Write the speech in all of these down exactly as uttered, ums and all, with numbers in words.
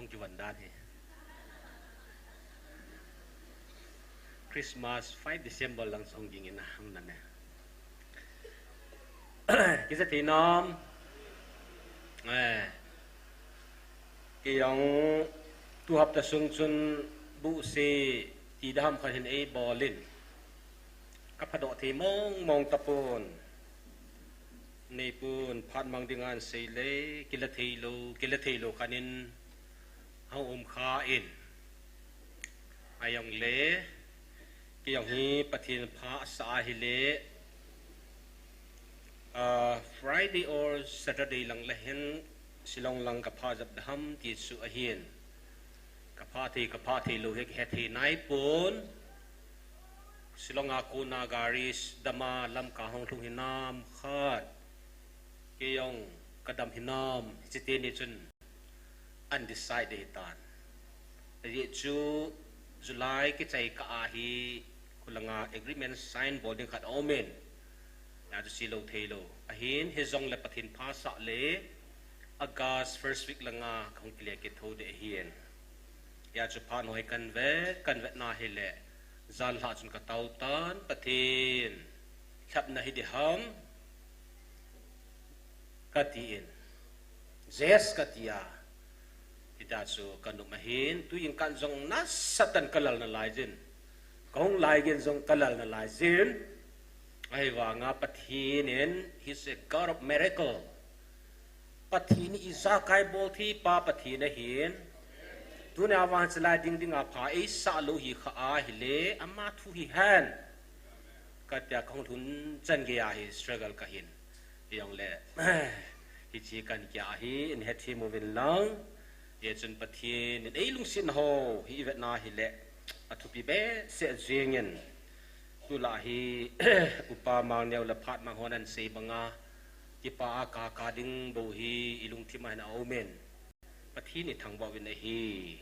Kivon dan hi. Christmas five December lang song ging in a hang na ne. Kisa thei nam. Eh. Kei jong tu hapta sung chun bu se ti dam khat hin ei bol in. Ka phadoh thei mong mong tapon. Neipun phat mang ding an sei le, kila thei lou, kila thei lou khan in hung um kha in. Ajong le, kei jong hi Pathen pha sa ahi le, ah, Friday or Saturday lang le hin Shillong lang ka pha jap dam ti chu ahin. Ka pha thei, ka pha thei lou hi ka he thei nai pon. Shillong a kona gari dam a Lamka hung lhung hinam khat. Kei jong ka dam hinam, hiche teni chun undecided ahi tan. Ajeh chu July kichai kah a hi kholanga agreement sign bol ding khat a um in. Hijeh chun sei lou thei lou. Ahin, hijong le Pathen pha sa le August first week langa ka hung kile kit thou ding ahin. Hijeh chun phat hoi kan vet, kan vet na hi le, jan lha chun ka tao tan, Pathen, lhepna hi ding ham, ka ti in. Yes, ka ti a. Hijeh chun ka nung ahin, tu in kan jong nasatah in ka lal nalai jin. Ka hung lai gin jong ka lal nalai jin. Ahivanga Pathen in, He's a God of miracle. Pathen hi ijakai bol thei pa Pathen ahin. Tunia vang chilai ding ding a pha ei sa lou hi kha ahi le, ama thu hi hen. Ka tia ka hung lhun chan gei a hi struggle ka hin. Hijong le, hiche kan kia hi, in het hi mu vin lang. Hijeh chun Pathen in ei lungset ho, hi i vet na hi le, a thupi behseh jing in. Tulai hi, Upa Mangneo le Phat Mang hon an sei banga, kipa a ka ka ding bou hi i lungthim a hin a um in. Pathen i thangvah uvin ahi.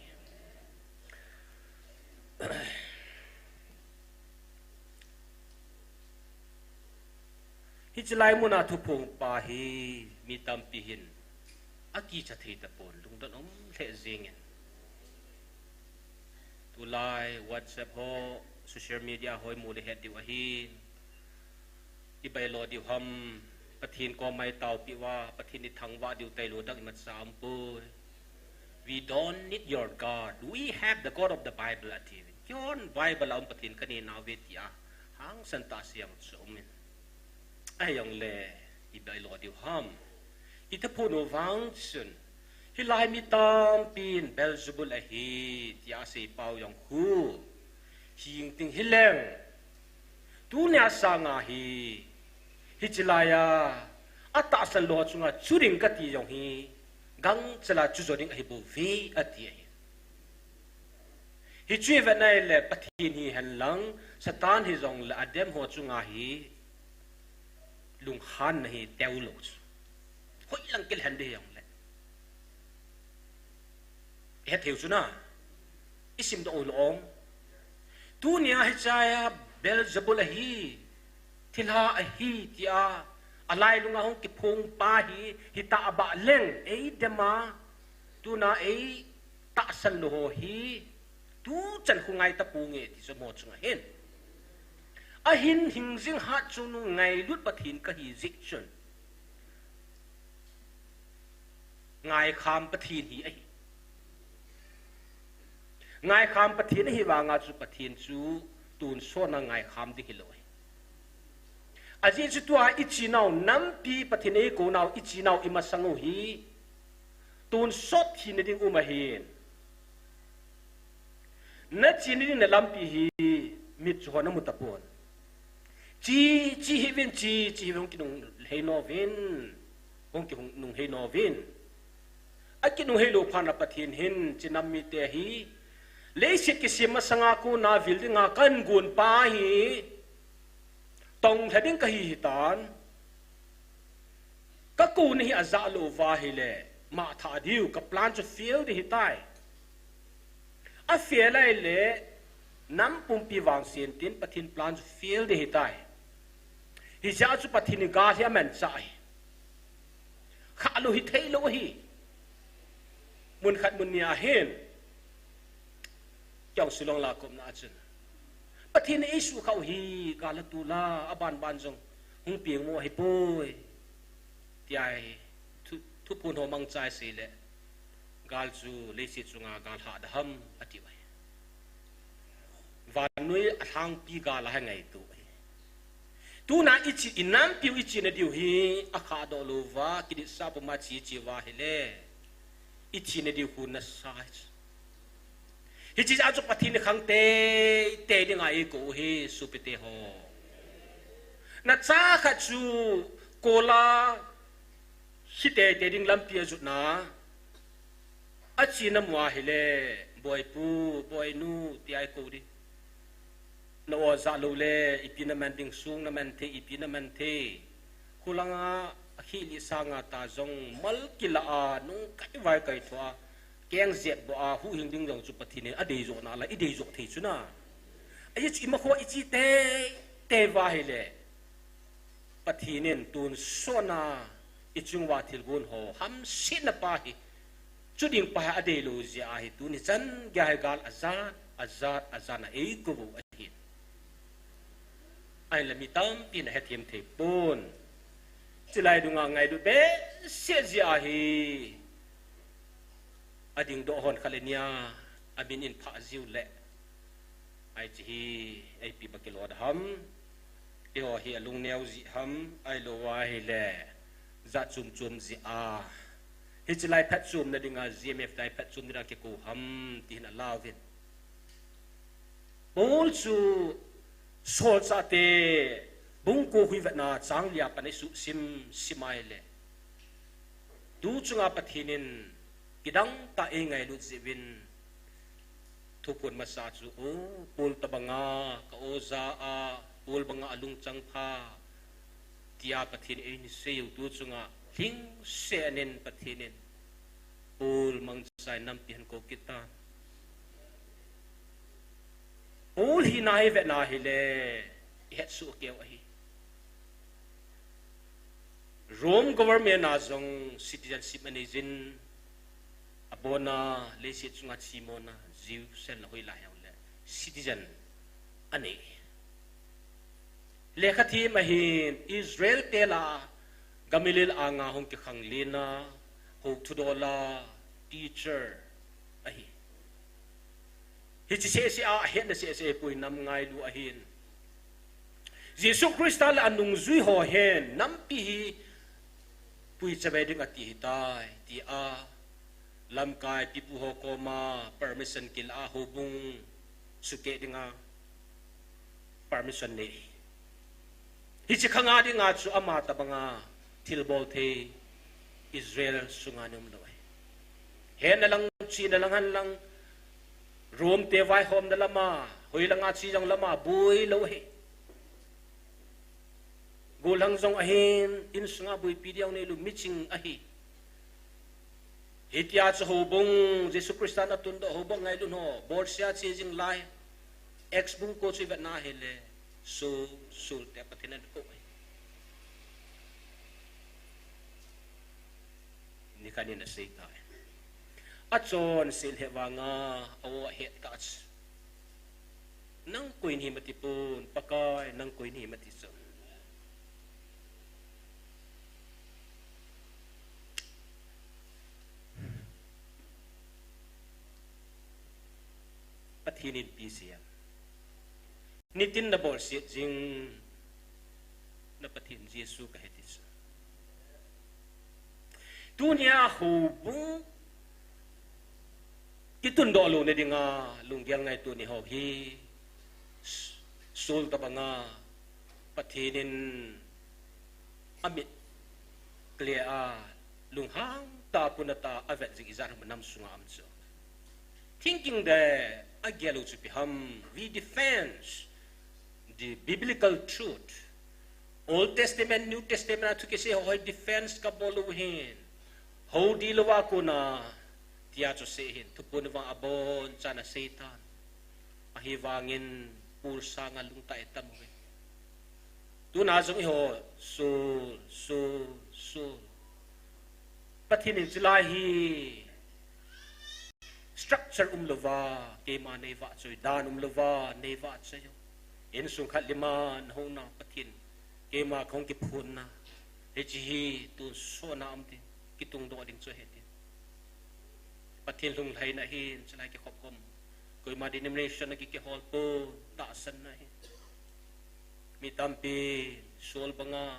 Hiche lai mun a thuphong pa hi mi tampi hin a kicha thei tapon, lungdon um lheh jing in. Tulai WhatsApp ho, social media ho i mu le het diu ahi. I bylock diu ham, Pathen koma i taopi uva, Pathen i thangvah diu tailou dang imacha um poi. We don't need your God. We have the God of the Bible, ati. Keiho Bible a um Pathen ka nei nauve tia hangsan tah a sei jong chu um in. Ahijong le, i bylock diu ham. I thuphon u vang chun, hilai mi tampin Beelzebul ahi, tia asei pau jong khu. Hing ting hileng. Tunia sanga hi, hiche lai a, atahsan lou chunga chu ding kati jong hi, gangchela chu jo ding ahi bouve, ati ahi. Hichu i vet na le Pathen hi hen lang, Satan hijong le adem ho chunga hi, lunghanna hi teo lou chu. Hoilang kilhen ding jong le. I het thei u chu na. I simdoh u lou om. Tunia hiche a Beelzebul ahi, thilha ahi tia, alailunga hung kiphong pa hi, hita abah leng, ei dem a, tuna ei tahsan lou ho hi, tuchan khu ngai taponge ti chu amaho chunga hin. Ahin hing jing hat chungnung ngailut Pathen kahi jeh chun. Ngaikham Pathen hi ahi. Ngaikham Pathen ahi vanga chu Pathen chu tonsot na ngaikham ding hilou ahi. Ajeh chu tua i chinau nampi Pathen eikou nau i chinau i masang u hi tonsot thina ding um ahin. Na chena ding na lampi hi mit chu hon amu tapon. Chi, chi hih uvin, chi, chi hih uvin, hung kinunghei nom uvin. Hung kinunghei nom uvin. Akinunghei lou phat na Pathen hin, hiche nam mite hi. Leiset kisem masanga kona vil dinga kahin gon pa hi. Tong lha ding kahi hitan. Ka kona hi ajah lou uva ahile, mangthah diu, ka plan chu fail ding ahitai. A fail ahile, nam pumpi vangset in Pathen plan chu fail ding ahitai. Hijeh chun Pathen in gal hi amanchah ahi. Khalou hithei lou ahi. mun khat mun ni ahin, Kyong Sulong la kumna achun, Pathen in eisukhau hi gal a tula, aban ban jong hung peng mo ahipoi, tia thu, thuphon ho mangcha sei le, gal chu leiset chunga gal hah da ham, ati uve. Vannoi alhangpi gal a hi ngaito ahi. Tuna ichi, inampiu ichena diu hi akhahdoh louva, kiditsa puma chi chi uva ahile, ichena diu khu nasa ahi. Hiche jeh a chu Pathen in khang teitei dinga eikou u ahi, sopite ho. Nacha khat chu kola hi teitei ding lampi ajotna, achena mu ahile, Boipu, Boinu, tia eikou ding. Na-o jah lou le, ipi naman ding, song naman thei, ipi naman thei. Khulanga, akhih lih sanga ta jong, mal kila a, nung kai vai kai thua, keng jetboh a, huhhing ding jong chu Pathen in adeijoh nalai, ideijoh thei chu na. Ajeh chu imakhoa ichi teitei uva ahile, Pathen in tonsot a ichung uva thilgon ho hamsetna pa hi, chuding pa hi adeilou jeh ahi, tuni chan geiya hi gal ajat, ajat, ajat a eikou u ahi. Ahinla mi tampin ahethem thei pon. Chulai dunga ngailut behseh jeh ahi. Adingdoh hon khat le nia, amin in phah jiu le, hiche hi ipi ba kilo da ham, eiho hi alungneo jeh ham, ahilou ahile jat chom chom jeh a, hiche lai phatchomna dinga, G M F lai phatchomna dinga kikou ham, ti hin alauvin. Paul chu Solchahte bung ko hui vetna chang lia pan isuh sim, sim ahile, tu chunga Pathen in kidang tah eingailut jeh uvin, thuphon masa chu, o, Paul tabanga ka-o ja a, Paul banga alungchang pha, tia Pathen in eina seiyu, tu chunga lhingset in Pathen in Paul mangcha in nampi ahin kou kit tan. Paul hina ivetna ahile, ihetsoh keiyu ahi. Rome government a jong citizenship anei jin, abona leiset chunga chimona, Jew sel na hoilai hile citizen anei. Lekhathem ahin, Israel te lah a, Gamaliel anga hung kikhanglen a, hou thudol a, teacher ahi. Hiche seh seh a, ahetna seh seh pui nam ngailu ahin. Jesu Christa le anungjui ho hin, nampi hi pui chavei ding ati hitai, tia, lamkai pipu ho koma permission kila a houbung sukeh dinga permission nei. Hiche khanga dinga chu ama tabanga thilbol thei Israel sunga nei umlou ahi. Hetna lang, chihna lang, han lang, Rome te vaihomna lama, hoilanga che jong lama, boi lou ahi. Gollhang jong ahin, insunga boipi diu neilou, miching ahi. Hitia chu houbung, Jesu Christa na tundoh houbung ngailun ho, bolseh a che jing lai, Acts bung ko chu ivetna ahile, Saul, Saul tia Pathen in akou ahi. Nikhat in asei tai. Achonse lheh vanga, a-o ahet tah chu. Nang koi nahim ati pon, Pakai, nang koi nahim ati chu. Pathen in ipi asei em? Nitin nabolset jing na Pathen Jesu kahi ti chu. Tunia houbung kitundoh louna dinga lunggel ngaito ni ho hi, Saul tabanga Pathen in amit clear a, lunghang tah a puna tah a avet jing ijat ham nam sunga um chu. Thinking de, agel u chu ipi ham, we defense the biblical truth. Old Testament, New Testament a thu kisei ho hi defense kabol u hin. Hou ding louva kona, tia chu sei hin, thuphon vang abonchan asei tan. Ahivangin Paul sanga lungtah itam uve. Tuna jong eiho, Saul, Saul, Saul. Pathen in chulai hi, Structure umlouva, keima nei vahchoi, dan umlouva, nei vahchoi. Insung khat lima, nahung na Pathen, keima kahung kiphonna. Hiche hi tonsot na um ding, kitungdoh ding chu ahi ti. Pathen lunglhaina hin, chulai kikhop khom. Koima denomination a ki, kihol pon, tahsanna hi. Mi tampi, sol banga,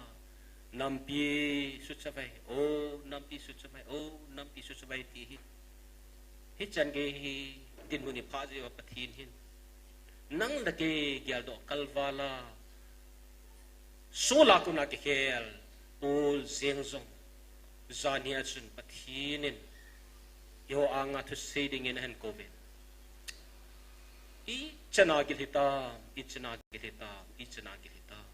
nampi suchavai, o, nampi suchavai, o, nampi suchavai ti hi. Hichan gei hi, dinmun ipha jeh uva Pathen hin. Nang le kei geldoh kalval a, sola kona kikhel, Paul jeng jong. Jan hi a chun Pathen in, eiho anga thusei dingin ahin kouvin. Ichan a gil hitam, ichan a gil hitam, ichan a gil hitam.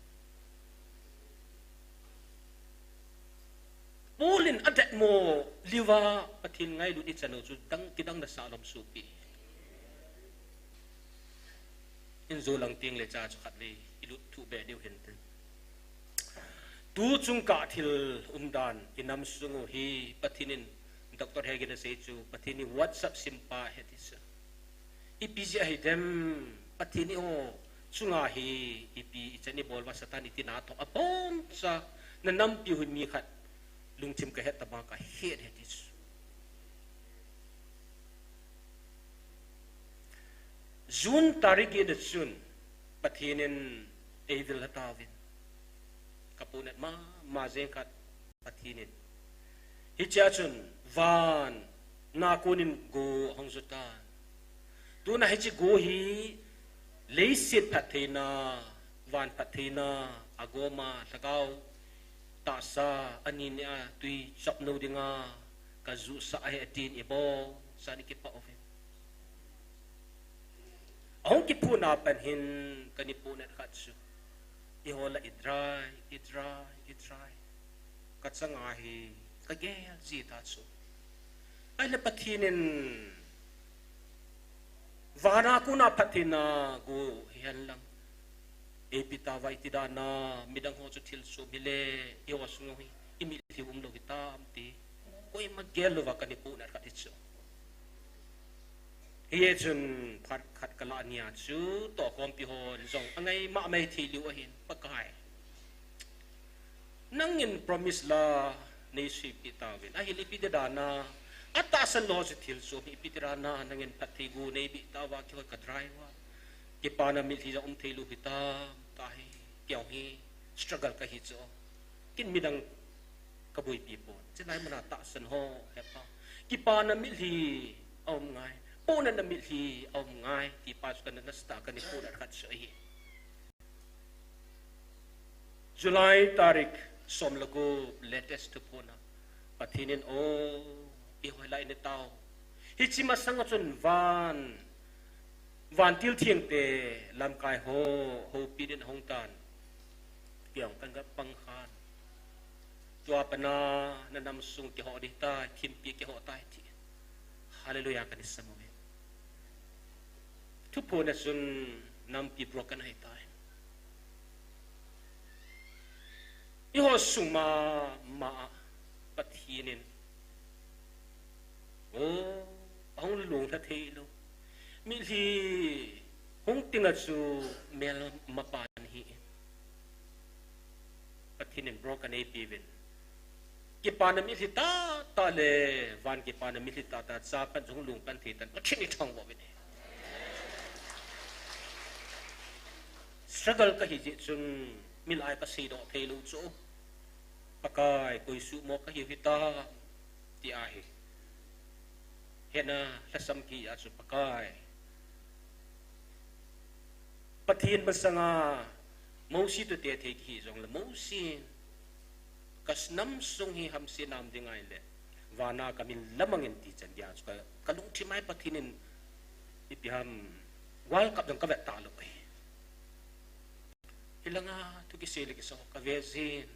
Paul in adatmo liva Pathen ngailut ichan u chu dang, kidang nasah lom supi. Injo lang teng le cha chu khatvei ilut thuh be diu hinte. Tu chungkah thil umdan inam sung u hi Pathen in Doctor Hagin asei chu Pathen hi WhatsApp simpa ahi ti chu. Ipi jeh ahi dem, Pathen in eiho chunga hi ipi ichan ibol uva Satan iti na toh aboncha na nampi u hi mi khat lungthim kahet tobang kahet ahi ti chu. June tarik get a chun Pathen in eivil lha tauvin. Kapohnat mama jeng khat Pathen in. Hichea chun van a konin go ahung ju tan. Tuna hiche go hi leiset phattheina, van phattheina, agoma lhagao tahsa, ani nia tui chop nou dinga kajuhsah ahi atin iboncha'n ikipah uvin. Ahung kiphun a pat hin kana pohnat khat chu, eiho la i dry, i dry, i dry. Kachang a hi kagel ji ta chu. Ahile Pathen in van a kona phattheina go hihen lang eipe tauva, iti dan a midang ho chu thil chom hile, eiho sung u hi imitlhi umlou hitam ti koima gel louva kana pohnat khat hi chu. Hijeh chun phat khat kalah nia chu tohkhompi hon jong angai mama thei lou ahin, Pakai, nangin promise la neiseipi tauvin, ahile ipi ti dan a, atahsan lou chu thil chom hi ipi ti dan a nangin phatthei go neipeh tauva, keiho ka dry uva, kipana mitlhi jong um thei lou hitam, tahi, keiho hi struggle kahi chu. Ken midang kaboipi pon. Chulai mun a tahsan ho hepa, kipana mitlhi aum ngai, pohnatna mitlhi aum ngai, ti pa chu kana nasatah a kana pohnat khat chu ahi. July tarik som le gup latest thuphon a Pathen in, o, eiho la ina tao. Hiche masang a chun van, vantil thengte lamkai ho houpi din ahung tan. Keiho kana pang khan. Tua pat a na nam sung keiho ding tai, thimpi keiho tai ti. Hallelujah, kana sam uve. Thuphon a chun nampi broken ahi tai. Eiho sung mama a Pathen in, o, ahung lunglha thei lou. Mitlhi hung ting a chu melmapan hi. Pathen in broken eipe uvin. Kipana mitlhi tahtah le, van kipana mitlhi tahtah, cha pan jong lung pan thei tan, Pathen i thangvah uvin. Struggle kahi jeh chun, milai kaseidoh thei lou chu. Pakai, koi suhmo kahiu hitam, ti ahi. Hena lhasam kihi a chu Pakai. Pathen masanga Mosi toh tethei kihi jongle Mosi in, ka nam sung hi hamsetna um ding ahile, vana kamin lamang in ti chan geiya chu ka, kalungthim a hi Pathen in ipi ham, World Cup jong kavet talou ahi. Hilanga thu kisei le kisei kave jin.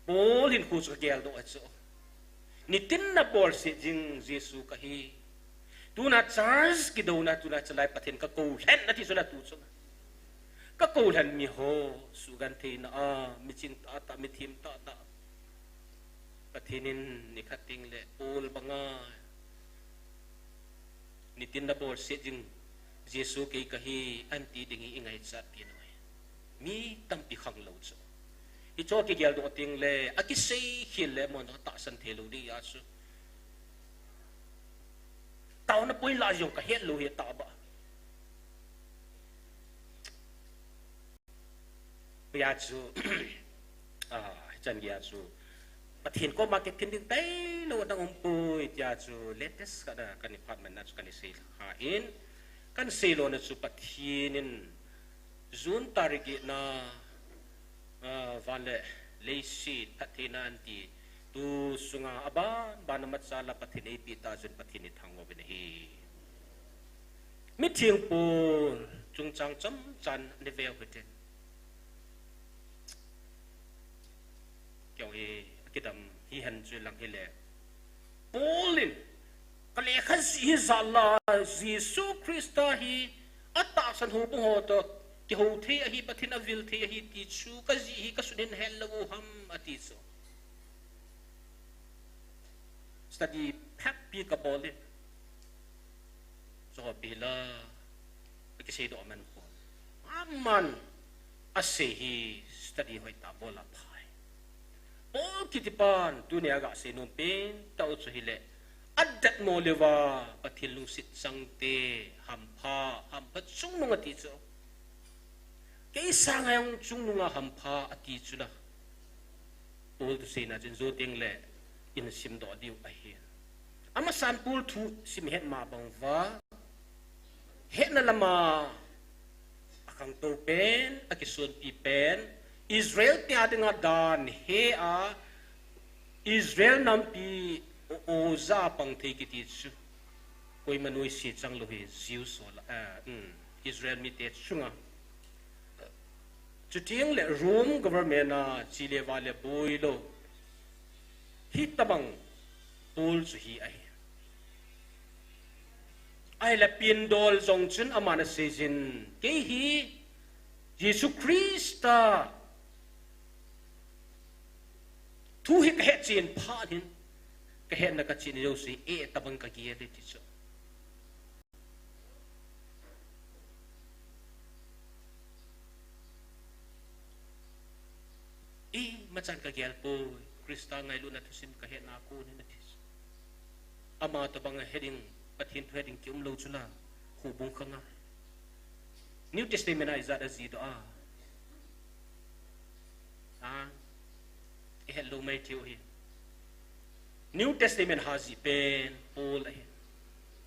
Paul hinkho chu kageldoh a chu. Nitin na bolse jing Jesu kahi. Tuna church kidouna tuna chalai Pathen kakou lhen nati chu la tu chu. Kakou lhen mi ho, sugentheina a, miching tahtah, mithim tahtah. Pathen in nikhat teng le Paul banga nitin nabol set ding Jesu kei kahi, anti ding hi ingaichat pi noi. Mi tampi khang lou chu. Hicho kigel doh ting le, akisei khel le, amahon tahsan thei lou ding ahi chu. Taona poi la jong kahet lou hi tah ba. Hia chu, ah, hichan geiya chu, Pathen koma kithin ding tailou dang umpoi, tia chu latest khat a, ka department na chu kana sei kha in, kana sei lona chu Pathen in June tarik get na, ah, van le leiset phattheina anti, tu sunga aban, ban a machal a Pathen eipeh tah jeh in Pathen ithangvah uvin ahi. Mithengpu chungchang chomchan ni veu hite. Kei hi akidam hihen chu lang hile. Paul in, ka lekha jih hi jat la, Jesu Christa hi atahsan houbung ho toh kihou thei ahi, Pathen avil thei ahi ti chu kajih hi kasut hin het lou u ham ati chu. Study phabep kabol in. Chopi la, kisei doh man pon. Aman asei hi study hoitah bol a phai. Paul kiti pan, tunia gasei nom pen tah u chu hile, adatmo leuva, Pathen lungset chang te, hampha, hampha chungnung ati chu. Kei sanga jong chungnunga hampha ati chu la. Paul thuseina chun jou teng le ihin simdoh diu ahi. Amasan Paul thu sim het ma bang uva, hetna lama akhangtou pen, akisonpi pen, Israel te a dinga dan he a, Israel nampi o, oja pang thei kiti chu. Koima noise chang lou hi Jews ho la, eh, um, Israel mite chunga. Chuteng le Rome government a chi le va le boi lou. Hitobang Paul chu hi ahi. Ahile Paul jong chun aman asei jin, kei hi Jesu Christa thu hi kahet chen phat hin, kahetna kachihna jouse, eh, tobang kagel e ti chu. Imachan kagel poi, Christa ngailutna thusim kahetna kon hin ati. Ama tobang a het ding, Pathen thu het ding kium lou chu la, houbung khanga. New Testament a ijat ajih doh a. A, ihet lou mai thei u hi. New Testament ha jih pen Paul ahi.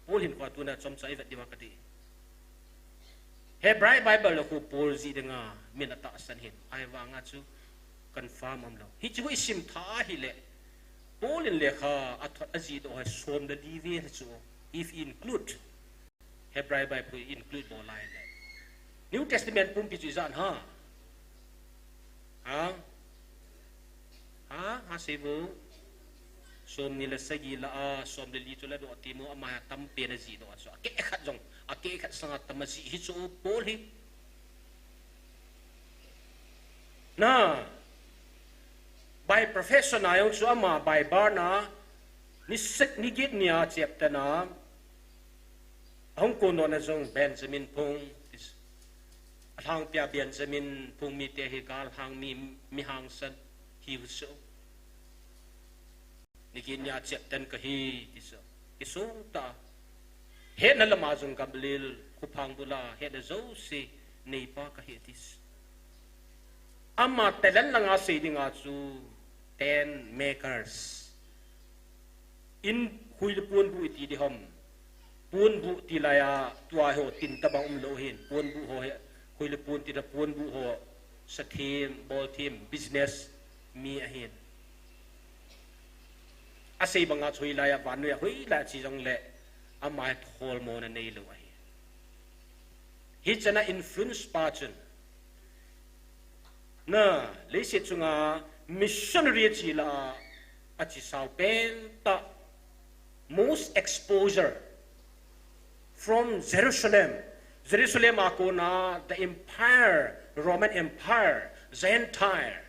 Paul hin koi tuna chomcha ivet diu a kati. Hebrai Bible a khu Paul jih dinga min atahsan hin. Ahivanga chu confirm umlou. Hichu isim tha ahile, Paul in lekha athot ajih doh hi som le li vel chu, if include Hebrai Bible khu include bol a ahile. New Testament pumpi chu ijat ham? Ha? Ha? Hasei vo. Som ni le sagi lah a, som le li chu ladoh temo, ama tampen ajih doh a chu. Akeh khat jong, akeh khat sanga tam ajih hi chu Paul hi. Na, by profession a jong chu ama by birth na, ni sek ni get nia cheptan a, ahung kon dohna jong Benjamin phung, alhangpia Benjamin phung mite hi galhang mi, mi hangsan hiu chu. Ni get nia cheptan kahi ti chu. Kisung tah. Hetna lama jong Gamaliel, khuphang bula, hetna jouse neipa kahi ti chu. Ama talent langa sei dinga chu tent makers. In, khui le pon bu iti ding ham. Pon bu ti laiya, tua ho tin tobang umlou hin. Pon bu ho hi, khui le pon ti na pon bu ho, sa them, bol them, business mi ahin. Asei banga chu hoilaiya, vannoi a hoilai a che jongle, ama hi tholmona neilou ahi. Hichana influence pa chun, na, leiset chunga missionary ache lah a, ache sao pen tah, most exposure from Jerusalem. Jerusalem a kona the empire, Roman Empire, Gentile.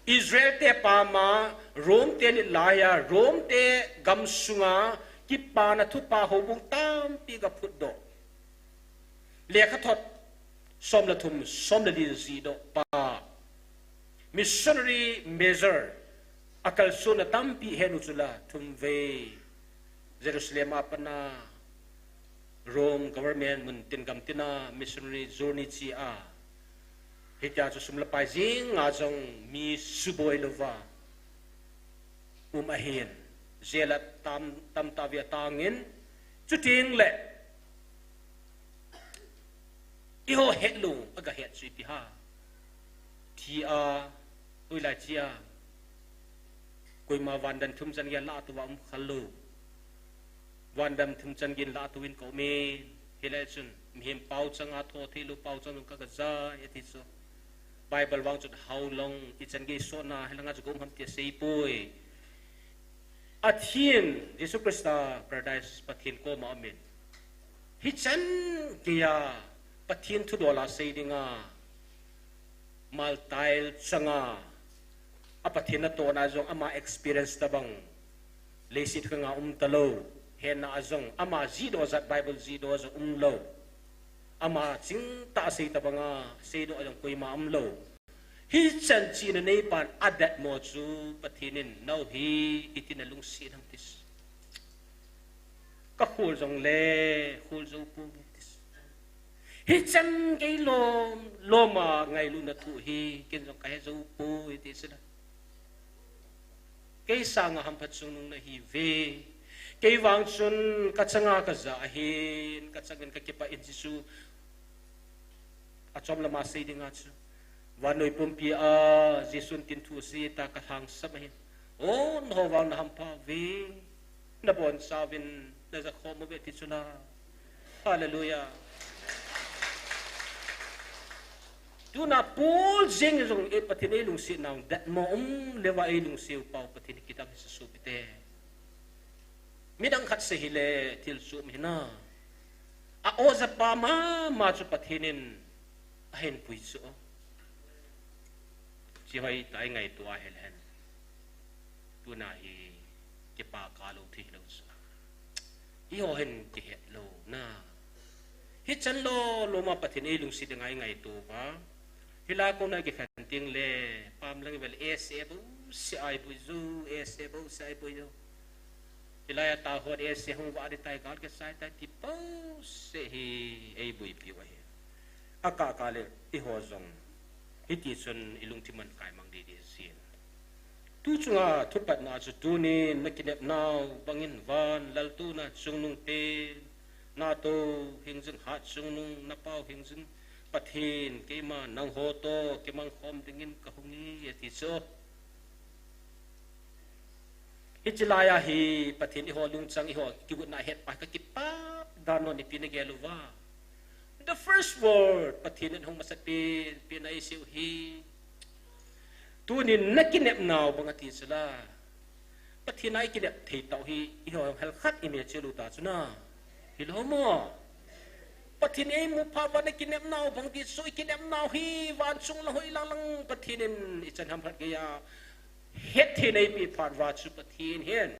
Israel te pam a, Rome te lit laiya, Rome te gamsunga, kipana thupha houbung tampi ga phutdoh. Lekhathot som le thum, som le li jihdoh pa. Missionary major a kalsonna tampi henu chu la thum vei Jerusalem a pat a Rome government mun tin gam tina missionary journey chi a. Hitia chu sum le pai jing a jong mi suboi louva um ahin, jail a tam, tamtah vei atangin, chuteng le eiho hetlou aga het chu ipi ham. Thi a, hoilai chia, koima vandan thum chan gei lah tou a um khalou. Vandan thum chan gei lah tou in ka um in, hilai chun mihem pao changa tho theilou pao chang ka ga jai ati chu. Bible vang chun how long, ichan gei sot na, hilanga chu ka um ham ti asei poi. Athin, Jesu Christa, Paradise, Pathen koma um in. Hichan geiya, Pathen thudol a sei dinga, maltail changa, a Pathen natohna jong ama experience tabang, leiset khanga um talou, henna a jong, ama jihdoh jat Bible jihdoh jong umlou. Ama chingtah a sei tabanga, seidoh jong koima umlou. Hichan chihna neipan adatmo chu Pathen in, nao hi, iti nalungset ham ati. Ka khol jongle, khol jou poi ati. Hichan gei lom, loma ngailutna thu hi, ken jong ka he jou poi ati sila. Kei sanga hamphat chungnung nahiuve. Kei vang chun ka changa ka ja ahin, ka changin ka kipah in Jesu achom lama sei dinga chu. Vannoi pumpi a Jesun tin thu asei ta ka lhangsam ahin. O, nangho vang na hampha uve. Na bonchauvin na jakhom uve ti chu la. Hallelujah. Tuna Paul jeng jong e Pathen eilungset nau datmo um leuva eilungset u pau Pathen kidang hisa sopite. Midang khat sei hile thil sum hina. A oja pa mama chu Pathen in ahin pui chu. Chi hoi ta i ngaito a hel hen. Tuna hi kipa ka lou thei lou chu. Eiho hin kihet lou na. Hichan lou lou ma Pathen eilungset ding a i ngaito uva. Hilai kona kikhen teng le, pam lang vel ese bouseh a i bui jou, ese bouseh a i bui jou. Hilai a tahon ese hung vah ding tai, gal kisai tai ti bouseh hi ei buipi u ahi. Akah kah le eiho jong hiti chun i lungthim akai mang didi jin. Tu chunga thupatna chu tunin na kinepnau bangin van laltouna chungnung pen, na toh hingjing hat chungnung, na pau hingjing Pathen, keima nangho toh kimang khom dingin ka hung e, ati chu. Hiche laiya hi Pathen eiho lungchang, eiho kigotna ahet pa ka kipah dan lou, ipi na gel uva. The first word, Pathen in hung masat pen, pen a eisei u hi. Tunin na kinepnau bang ati chu la. Pathen a i kinep thei tau hi, eiho hel khat i meh cheh lou ta chu na. Hilou mo. Pathen eimu phat uva na kinepnau bang ti chu, i kinepnau hi, van chung lang hoi lang lang Pathen in ichan ham khat geiya. Hetthei na i peh phat uva chu Pathen hin.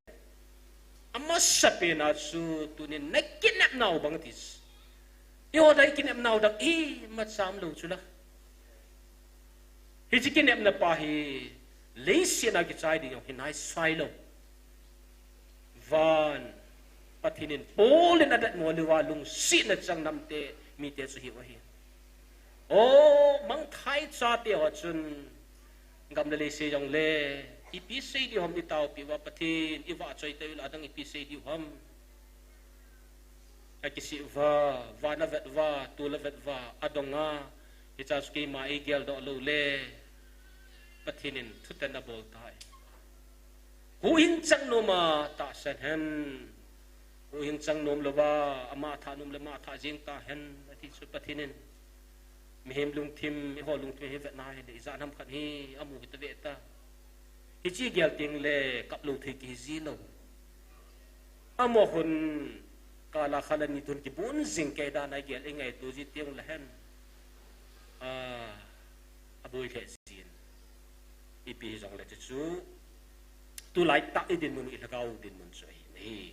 Amasapen a chu tunin na kinepnau bang ti chu. Eiho dang i kinepnau dang imacha um lou chu la. Hiche kinepna pa hi leiset a kichai ding jong hi nai sai lou. Van Pathen in Paul in adatmo leuva lungsetna chang namte mite chu hiu ahi. O, mangthai chate ho chun gam le leiset jong le ipi sei diu ham, i taopi uva Pathen, i vahchoi tei u le adang ipi sei diu ham. Akisih uva, van avet uva, tol avet uva, adong a, hiche chu keima ei geldoh lou le, Pathen in thuten abol tai. Huhhing chang nom a tahsan hen, huhhing chang nom louva, ama thah nom le ama thah jeng tahen, ati chu Pathen in. Mihem lungthim, eiho lungthim hi vetna hile, ijat ham khat hi, amu hita ve ta. Hiche gel teng le kap lou thei kihi ji lou. Amaho hin kal a khat le ni thum kibon jing kei dan a gel i ngaito ji teng le hen. A, aboi lheh jin. Ipi hijong le chu chu. Tulai tah i dinmun, i lhagao dinmun chu ahi nahi.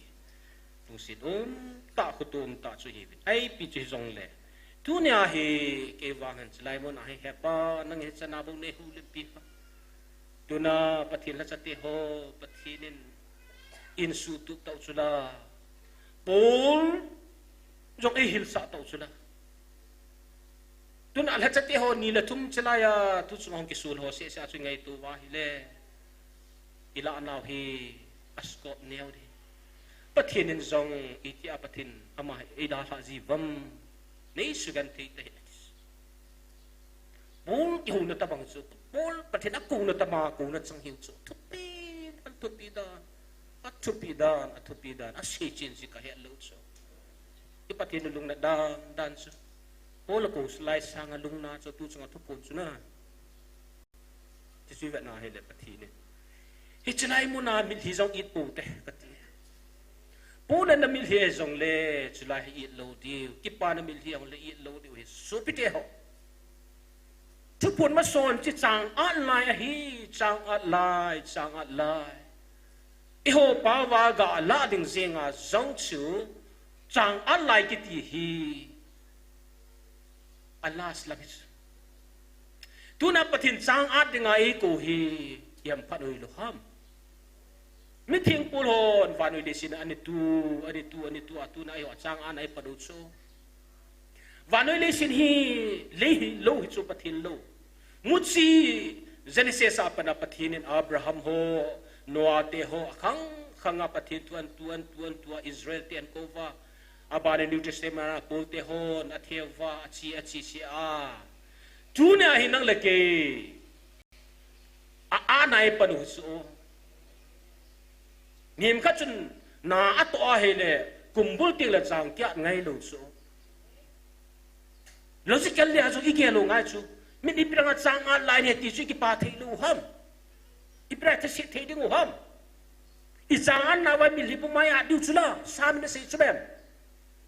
lungset umtah, khutu umtah chu hiuvin. Ipi chu hijongle, tunia hi kei vang hin chulai muna hi, He Pa, nang hi chana bou neihulimpi kha. Tuna Pathen lhacha teho Pathen in eisuhtup tau chula, Paul jong eihilsah tau chula. Tuna lhacha teho ni le thum chulai a tu chunga hung kisul ho sehseh a chu ngaito uva ahile, ilah nau hi a scope neo ding. Pathen in jong itia Pathen ama eidalhah ji uvam, neisugenthei tahih. Paul kihouna tobang chu, Paul Pathen akouna tobang, kouna chang hiu chu. Thupi dan, thupi dan, athupi dan, athupi dan asei chen ji kahet lou chu. I Pathen lungna dan dan chu, Paul akou lai sanga lungna chu tu chunga thuphon chu na. Chuche chu ivet na hile Pathen in, hiche lai muna mitlhi jong it pou te kati. Paul in ana mitlhi jongle chulai hi it lou diu, kipana mitlhi jongle it lou diu ahi, sopi teho. Thuphon mason chu chang-at lai ahi, chang-at lai, chang-at lai. Eiho pao va galah ding jenga jong chu chang-at lai kiti hi a last lang hi chu. Tuna Pathen chang-at dinga eikou hi ihamphat u hilou ham? Mithengpu hon vannoi leiset a ana tu, ana tu, ana tu a, tuna eiho chang-at a ipat u chu. Vannoi leiset hi lei hilou hi chu, Pathen lou. Muchi Genesis a pat a Pathen in Abraham ho, Noah teho akhang khanga Pathen thu ana tu, ana tu, ana tu a, Israel te ana kou uva. Abana New Testament a Paul tehon athei uva, ache, ache seh a. Tunia hi nang le kei a-at na ipat u chu. Mihem khat chun na atoh ahile, kumbul tengle chang ki-at ngailou chu. Logically a chu igel u ngai chu. Min ipi dinga chang-at lai ahi ti chu ikipa theilou ham? Ipi dinga thase thei ding u ham? Ichang-at nauva mitlhi puma i-at diu chu la, Sam in asei chu bem.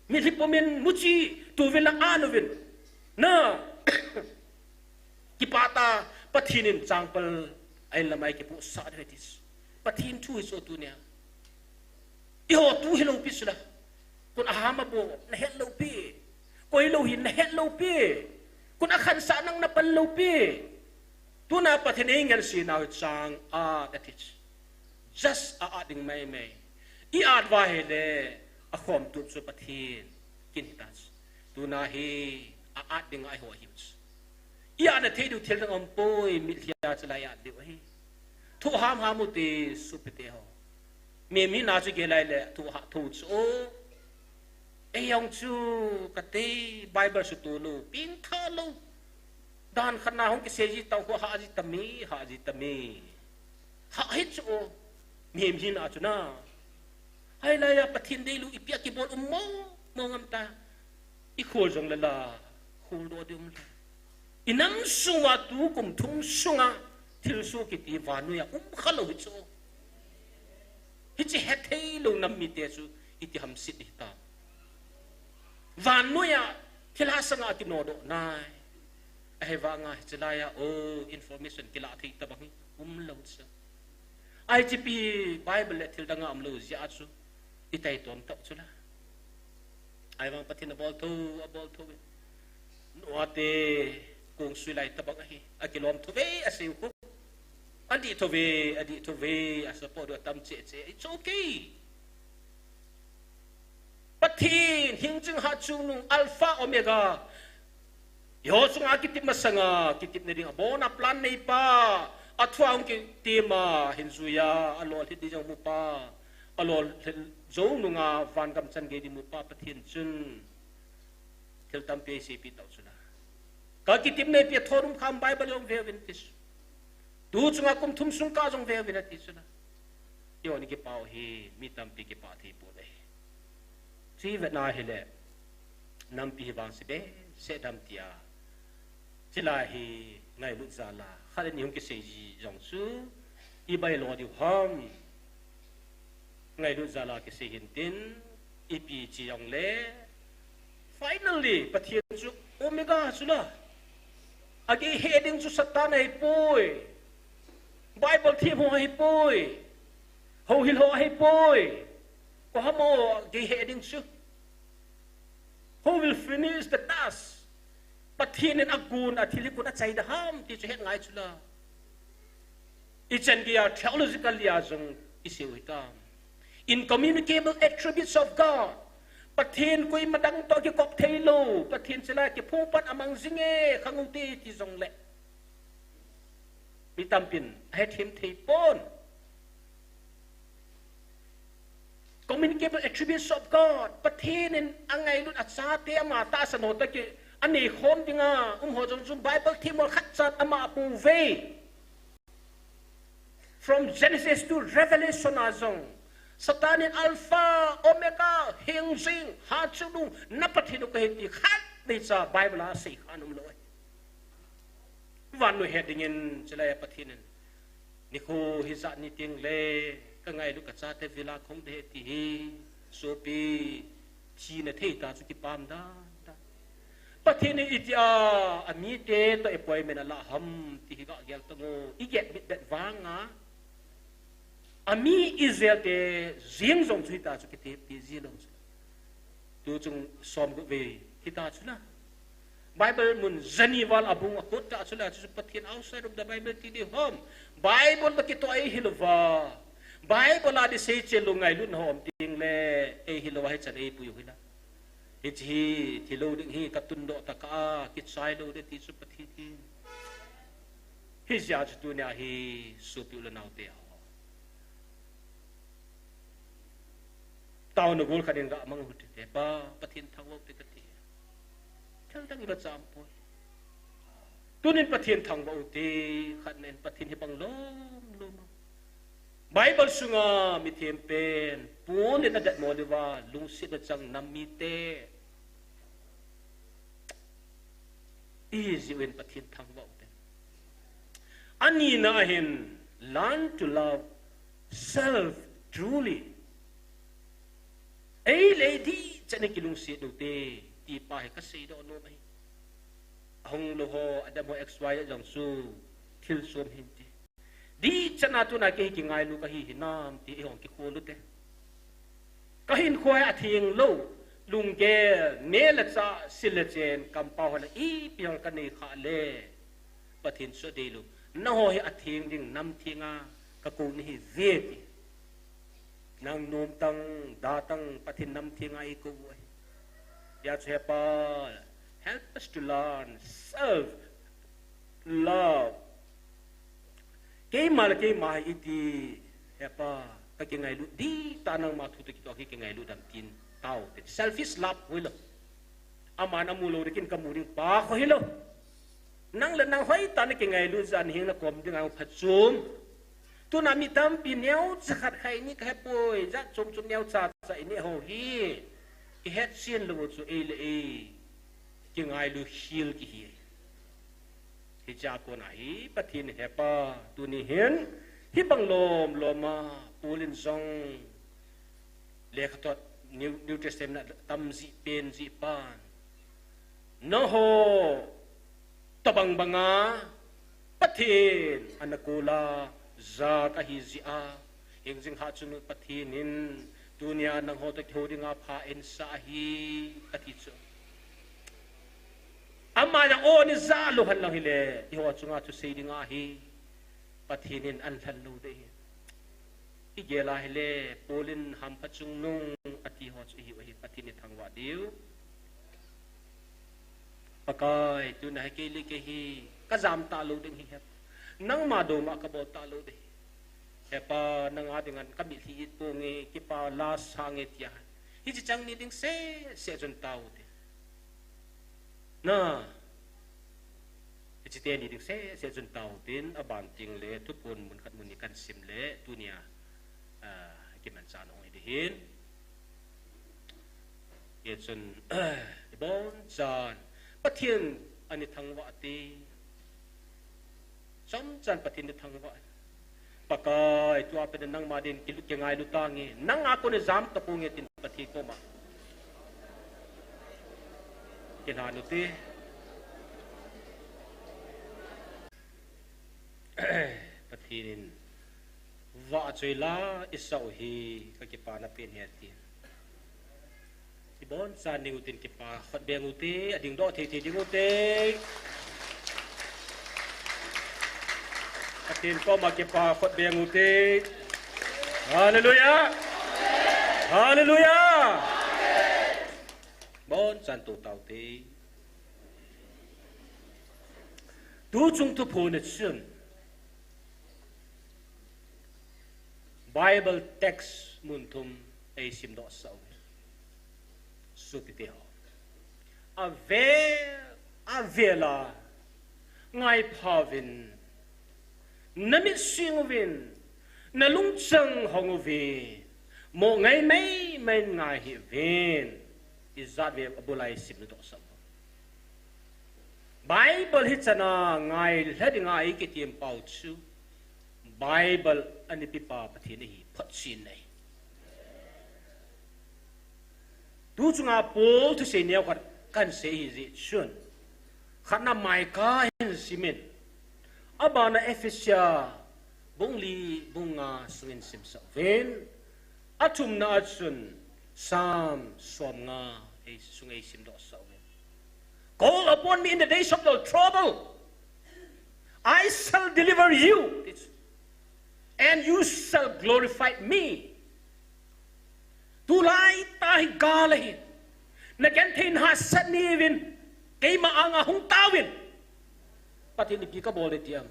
Mitlhi pumin muchi tuvin la at uvin. Na kipah tah, Pathen in changpal a-in lama eikipohsah diu ahi ti chu. Pathen thu hi chu tunia. Eiho tu hilou pi chu la. Koin aham abol nahet lou pi. Koi lou hi nahet lou pi. Koin akhansah nang napang lou pi. Tuna Pathen in eingansena hi chang-at ati chu. Just a-at ding maimai. I-at uva ahile akhomtup chu Pathen kin hita chu. Tuna hi a-at dinga eiho ahiu chu. I-at na thei diu thil dang aumpoi, mitlhi a chu la i-at diu ahi. Thoh hamham u hite sopi teho. Mihem hina chu gel a ahile thoh hah tho chu. Ei jong chu kati, Bible suto lou, pengtha lou. Dan khat na hung kisei ji tah khu hah ji tame, hah ji tame. Hah hi chu, mihem hina chu na. Hilai a Pathen deilou ipi a kibol um mong mong ham ta. I khol jongle la, kholdoh ding um le. I nam sunga tukum thum sunga thilsoh kiti vannoiya um khalou hi chu. Hiche hethei lou nam mite chu iti hamset ding hitam. Vannoiya thilha sanga kinodoh nai. Ahivanga hiche laiya, o, information kilah thei tabang hi umlou chu. Ahi chu ipi Bible le thil danga umlou jeh a chu itaitom tau chu la. Ahivang Pathen in abol tho, abol tho ve. Noah te kong sui lai tabang ahi. Akilom tho ve, asei u khu. Adih tho ve, adih tho ve, asupport u atam cheh cheh. It's okay. Pathen, hing ching hah chungnung, Alpha Omega. Eiho chunga kitep masanga, kitepna ding abona plan neipa, athua hung kitem a, hin juiya, alolhin ding jong mupa, alolhin jou nunga, vangam chan gei ding mupa, Pathen chun thil tampi eiseipeh tau chu la. Kakitepna ipi a thon um kham Bible jong veuvin ati chu. Tu chunga kum thum sung kah jong veuvin ati chu la. Eiho ni kipah u hi, mi tampi kipah thei pon ahi. Chu ivet na hile, nampi hi vangse behseh dam tia. Chulai hi ngailut jal a, khat le ni hung kisei ji jong chu, ibai lo diu ham. Ngailut jal a kisei hin tin, ipi ti jongle, finally, Pathen chu Omega chu la. Agei heh ding chu Satan ahipoi. Bible them ho ahipoi. Houhil ho ahipoi. Ko hamo gei he ding chu. Who will finish the task? Pathen in agun a thil hi kon a chai da ham ti chu het ngai chu la. I chan gei a theological a jong i seiu hitam. Incommunicable attributes of God. Pathen koima dang toh kikop thei lou. Pathen chila kiphung pan amang jing e, khang u te ti jong le. Mi tampin a hethem thei pon. Communicable attributes of God. Pathen in angailut a chate ama tahsan ho toh ki anei khom dinga um ho jong jong Bible themgol khat chan ama pu ve. From Genesis to Revelation a jong Satan in Alpha, Omega, hing jing, ha chu lung, na Pathen u kahi ti khat nei cha Bible a sei kha um lou. Vannoi he dingin chule Pathen in nikho hijat ni teng le ka ngailut ka chate vil a khong de ti hi sopi thina thei ta chu kipah dan ta. Pathen in itia amite toh appointment ala ham ti hi ga gel tang o, i get bit bet vanga. Ami Israel te jing jong chu hita chu kiti ti jing jong chu. Tu chung som gu ve hita chu na. Bible mun jani val abung a kot ta chu la chu Pathen outside of the Bible ti di hom. Bible ba kitoh ei hilouva. Bible a di sei che lo ngailut na hom ting le ei hilouva hichan ei pui u hila. Hiche hi thilou ding hi ka tundoh ta ka a kichai lou de ti chu Pathen hi. Hijeh a chu tunia hi sopi u le nao te ho. Taona gol khat in ga mang u hite pa, Pathen thangvah u te kati. Thil dang iba cham poi. Tunin Pathen thangvah u te, khat nen Pathen hi bang lom lom. Bible sunga mithem pen, Paul in adat mo liva, lungset a chang nam mite. Ihi jeh in Pathen thangvah u te. Anina ahin, learn to love self truly. Ei le ei dih chan a kilungset u te, ti pa hi ka seidoh nom ahi. Ahung lou ho, adam ho X Y Z jong chu, thil som hin ti. Dih chan a tuna kei hi kingailu kahi hinam ti eihon kikhol u te. Ka hinkho hi atheng lou, lunggel, neh le chah, sil le chen, kampao ho le ipi hol ka nei khah le. Pathen chu adei lou. Nangho hi atheng ding nam thenga ka kou nahi ve ti. Nang nom tang, da tang, Pathen nam thenga eikou u ahi. Hijeh chun He Pa, help us to learn self love. Keima le keima hi iti, He Pa, ka kingailut ding tah nangma thu toh kitoh kingailut dam tin tao te. Selfish love hoilou. Aman amu lou dingin ka mu ding pa kho hilou. Nang le nang hoitah na kingailut jeh a naheng na kom ding a phachom. Tuna mi tampi neocha khat khat ni ka hepoi, jat chom chom neocha cha i neh ho hi. I hetchen lou chu ei le ei kingailu khel kihi. Hichea kona hi Pathen He Pa tuni hin hibang lom lom a Paul in jong lekhathot New, New Testament a tam jeh pen jeh pan. Nangho tobang banga Pathen ana kou a, ja kahi jeh a, hingjing hah chun Pathen in tunia nangho toh kihou dinga pha eisah ahi, ati chu. Ama jong o ni ja lou hen lang hile, eiho chunga thusei dinga hi Pathen in ahin lhah lou ding ahi. I gel a hile, Paul in hampha chungnung ati ho chu ihiu ahi, Pathen i thangvah diu. Pakai, tuna hi kei le kei hi ka jam talou ding ahi. Nangma douma ka bol talou ding ahi. He Pa, nanga dinga ka mitlhi it ponge, kipa la sange tia. Hiche chang ni ding seh seh chun tao te. Na. Hiche teni ding seh seh chun tao tin, aban teng le thuphon mun khat mun ni kan sim le tunia, ah, kimanchah nung hi ding ahin. Hichun, ibon chan Pathen ana thangvah te. Chomchan Pathen thangvah. Pakai, tua pen nangma din ki, kingailu tange. Nanga kon jam taponge tin Pathen koma kilhan u te. Pathen in vahchoi la isah u hi ka kipana pen ahi ati. Ibon sa ning utin kipa khut beng ute, ading doh thei thei ding ute. Pathen koma kipa khut beng ute. Hallelujah. Hallelujah. Bon san tu tau te. Tu chung tu phu na chun. Bible text mun thum ei sim doh sau. Supite ho. Ave, ave la. Ngai pha vin. Na mit sing vin. Na lungchang hong vin. Mo ngai mai mai ngai hi vin. Izat ve abulai sim doh sau. Bible hi chana ngai lha dinga i kitim pau chu. Bible ani pipa Pathen hi phot chin nei. Tu chunga Paul thusei neo khat kan sei hi ji chun. Khatna Micah hin simin. Abana Ephesia bung li bung nga sungin sim sau vin. Athumna achun Psalm som nga ei sung ei sim doh sau vin. Call upon me in the days of the trouble. I shall deliver you. And you shall glorify me. Tulai ta hi gala hi. Na ken thein ha sat ni vin. Keima anga hung tawin. Pathen ipi ka bol tiam.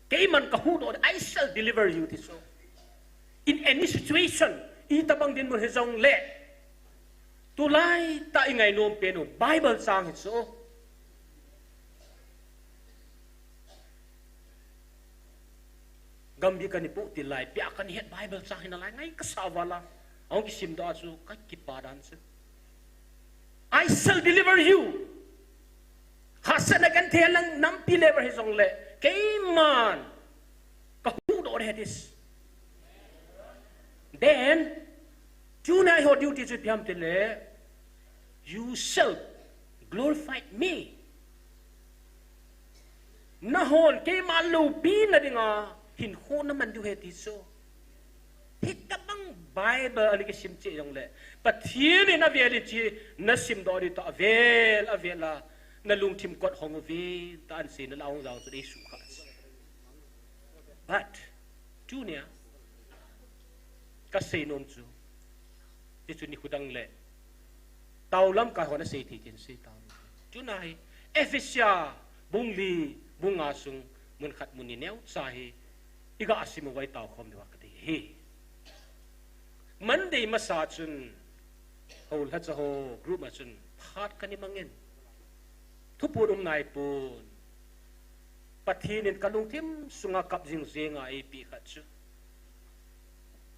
Keiman ka huhdoh, I shall deliver you, ti chu. In any situation, itabang dinmun hi jong le. Tulai ta i ngainom pen u, Bible chang hi chu. Gambi kani pu ti lai, pia kani het Bible chang hi nalai, ngai ka sa vala. Ahung kisim doh chu, ka kipa dan chu. I shall deliver you. Hahsatna kan thei lang nampi lever hi jong le. Keiman. Ka huhdoh he this. Then, tuna ho duty chu piam te le. You shall glorify me. Nahon keima loupina dinga hinkho naman diu he ti chu. Hitabang Bible ani kisim cheh jong le. Pathen in avel in chi nasim doh di ta avel, avel a. Na lungthim kot hong uvin ta an sei na la hong jao chu dei su kha. But, tunia, ka seinom chu. Ti chu ni khudang le. Taulam ka hona sei thei tin sei tau. Tuna hi, Ephesia, bung li, bung nga sung, mun khat mun ni neo cha hi, i ga asim vai tau khom diu ka ti hi. Monday masa chun, ho lha cha ho, group ma chun, phat kani mangin. Thupun um nai pun. Pathen in ka lungthim sunga kap jing jenga eipi khat chu.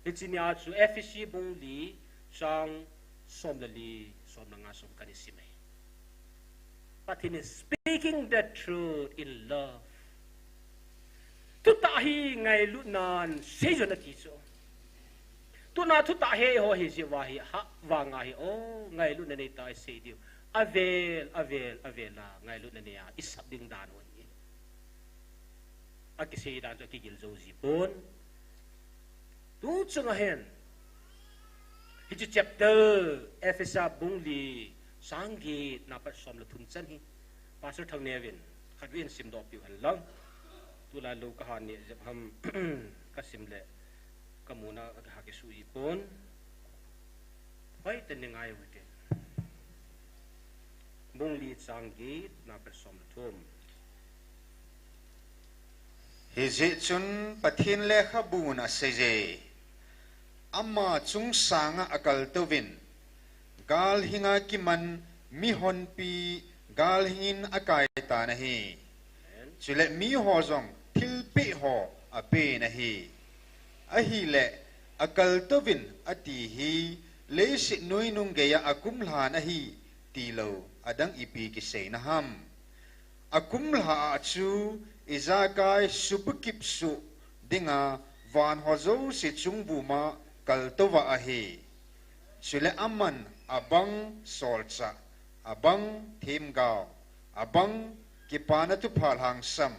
Hichi nia chu Ephesi bung li chang som le li, som le nga sung kani sim e. Pathen in speaking the truth in love. Thutah hi ngailutnan seijun ati chu. Tuna thutah hi ho hi jiva hi ha vanga hi o ngailutna nei ta sei diu. Avel, avel, avel a ngailutna nei a i sap ding dan u hi. A kisei dan chu a kigil jo ji pon. Tu chunga hin. Hichi chapter Ephesa bung li chang get na pat som le thum chan hi. Pastor Thangneovin khat vin sim doh piu hen lang. Tulai lo ka ha ni jep ham ka sim le ka muna ka ha kisu ji pon. Hoi te ni ngai u te. Bung li chang get na pat som le thum. Hijeh chun Pathen lekhabun asei je. Ama chungsanga akaltouvin, galhinga kiman mihonpi galhingin akai tan ahi. Chule miho jong thilpeh ho apen ahi. Ahile akaltouvin ati hi leiset nuinung geiya akumlhan ahi tilou adang ipi kiseina ham. Akumlha a chu ijakai supukip suh dinga van ho jouse chungvuma kaltouva ahi. Chule aman abang solchah, abang themgao, abang kipana thupha lhangsam,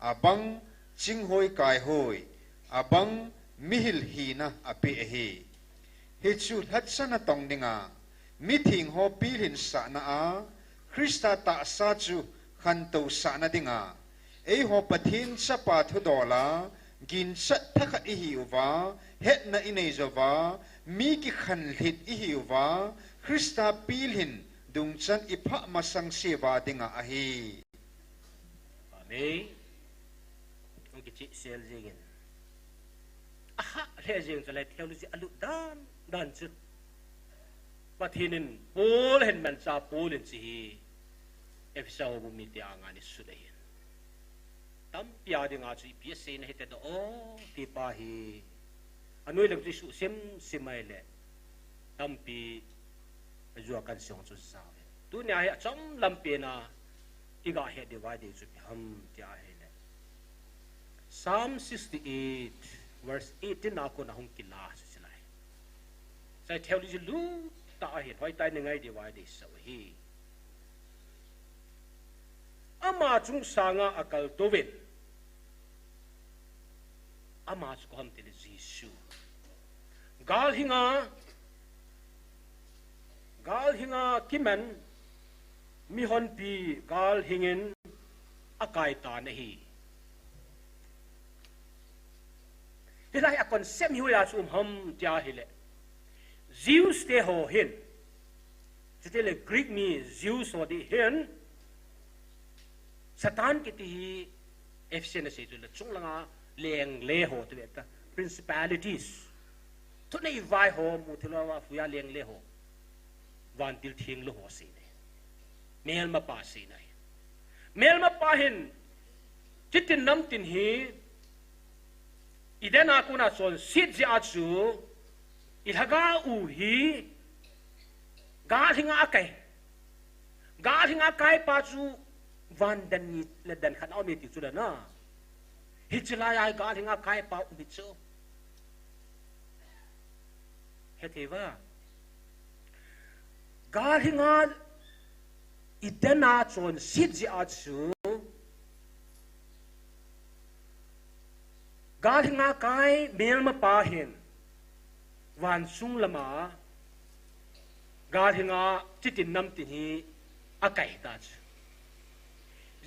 abang chinghoi kaihoi, abang mihil hina apeh ahi. Hichu lhacha natong dinga, mitheng ho pilhin sahna a, Christa tahsa chu khantou sahna dinga, eiho Pathen chapa thudola, ginchat thakhat ihiuva, hetna inei jouva, mi kikhanlhit ihiuva, Christa pilhin dungchan iphah masang seuva dinga ahi. Amen. Hung kichihsel jingin. Aha, lheh jing chulai theology alut dan dan chu. Pathen in Paul hin mancha Paul in chi hi. Ephesa ho bu mite anga ni sut ahin. Tampi a dinga chu ipi aseina hite doh o, ti pa hi. Anoi lang chu isuh simsim ahile. Tampi ajua kan song chu sao hi. Tunia hi achom lampi na iga het diu vai ding chu ipi ham tia ahile. Psalm sixty-eight, verse eighteen a kona hung kila chu silai. Sai theology lut tah ahin, hoitah in ngai diu vai ding sao hi. Ama chung sanga akaltouvin. Ama chu koi ham tile Jesu. Gal hinga, gal hinga kiman mihonpi gal hingin akai tan ahi. Hilai a concept hi hoiya chu um ham tia ahile. Jews te ho hin. Chutile Greek mi Jews ho ding hin. Satan kiti hi Ephesian a sei chu le chunglanga lengle ho ti ve ta. Principalities. Thunei vai ho mu thilou a fuya lengle ho. Vantil thenglou ho sei nei. Melmapa sei nei. Melmapa hin chitin namtin hi Eden a kona chonset jeh a chu ilhagao u hi gal hinga akai. Gal hinga akai pa chu van dan ni le dan khat a um e ti chu le na. Hiche lai a hi gal hinga akai pa um hi chu. Hethei uva. Gal hinga Eden a chonset jeh a chu. Gal hinga akai melmapa hin. Van sung lama. Gal hinga chitin namtin hi akai ta chu.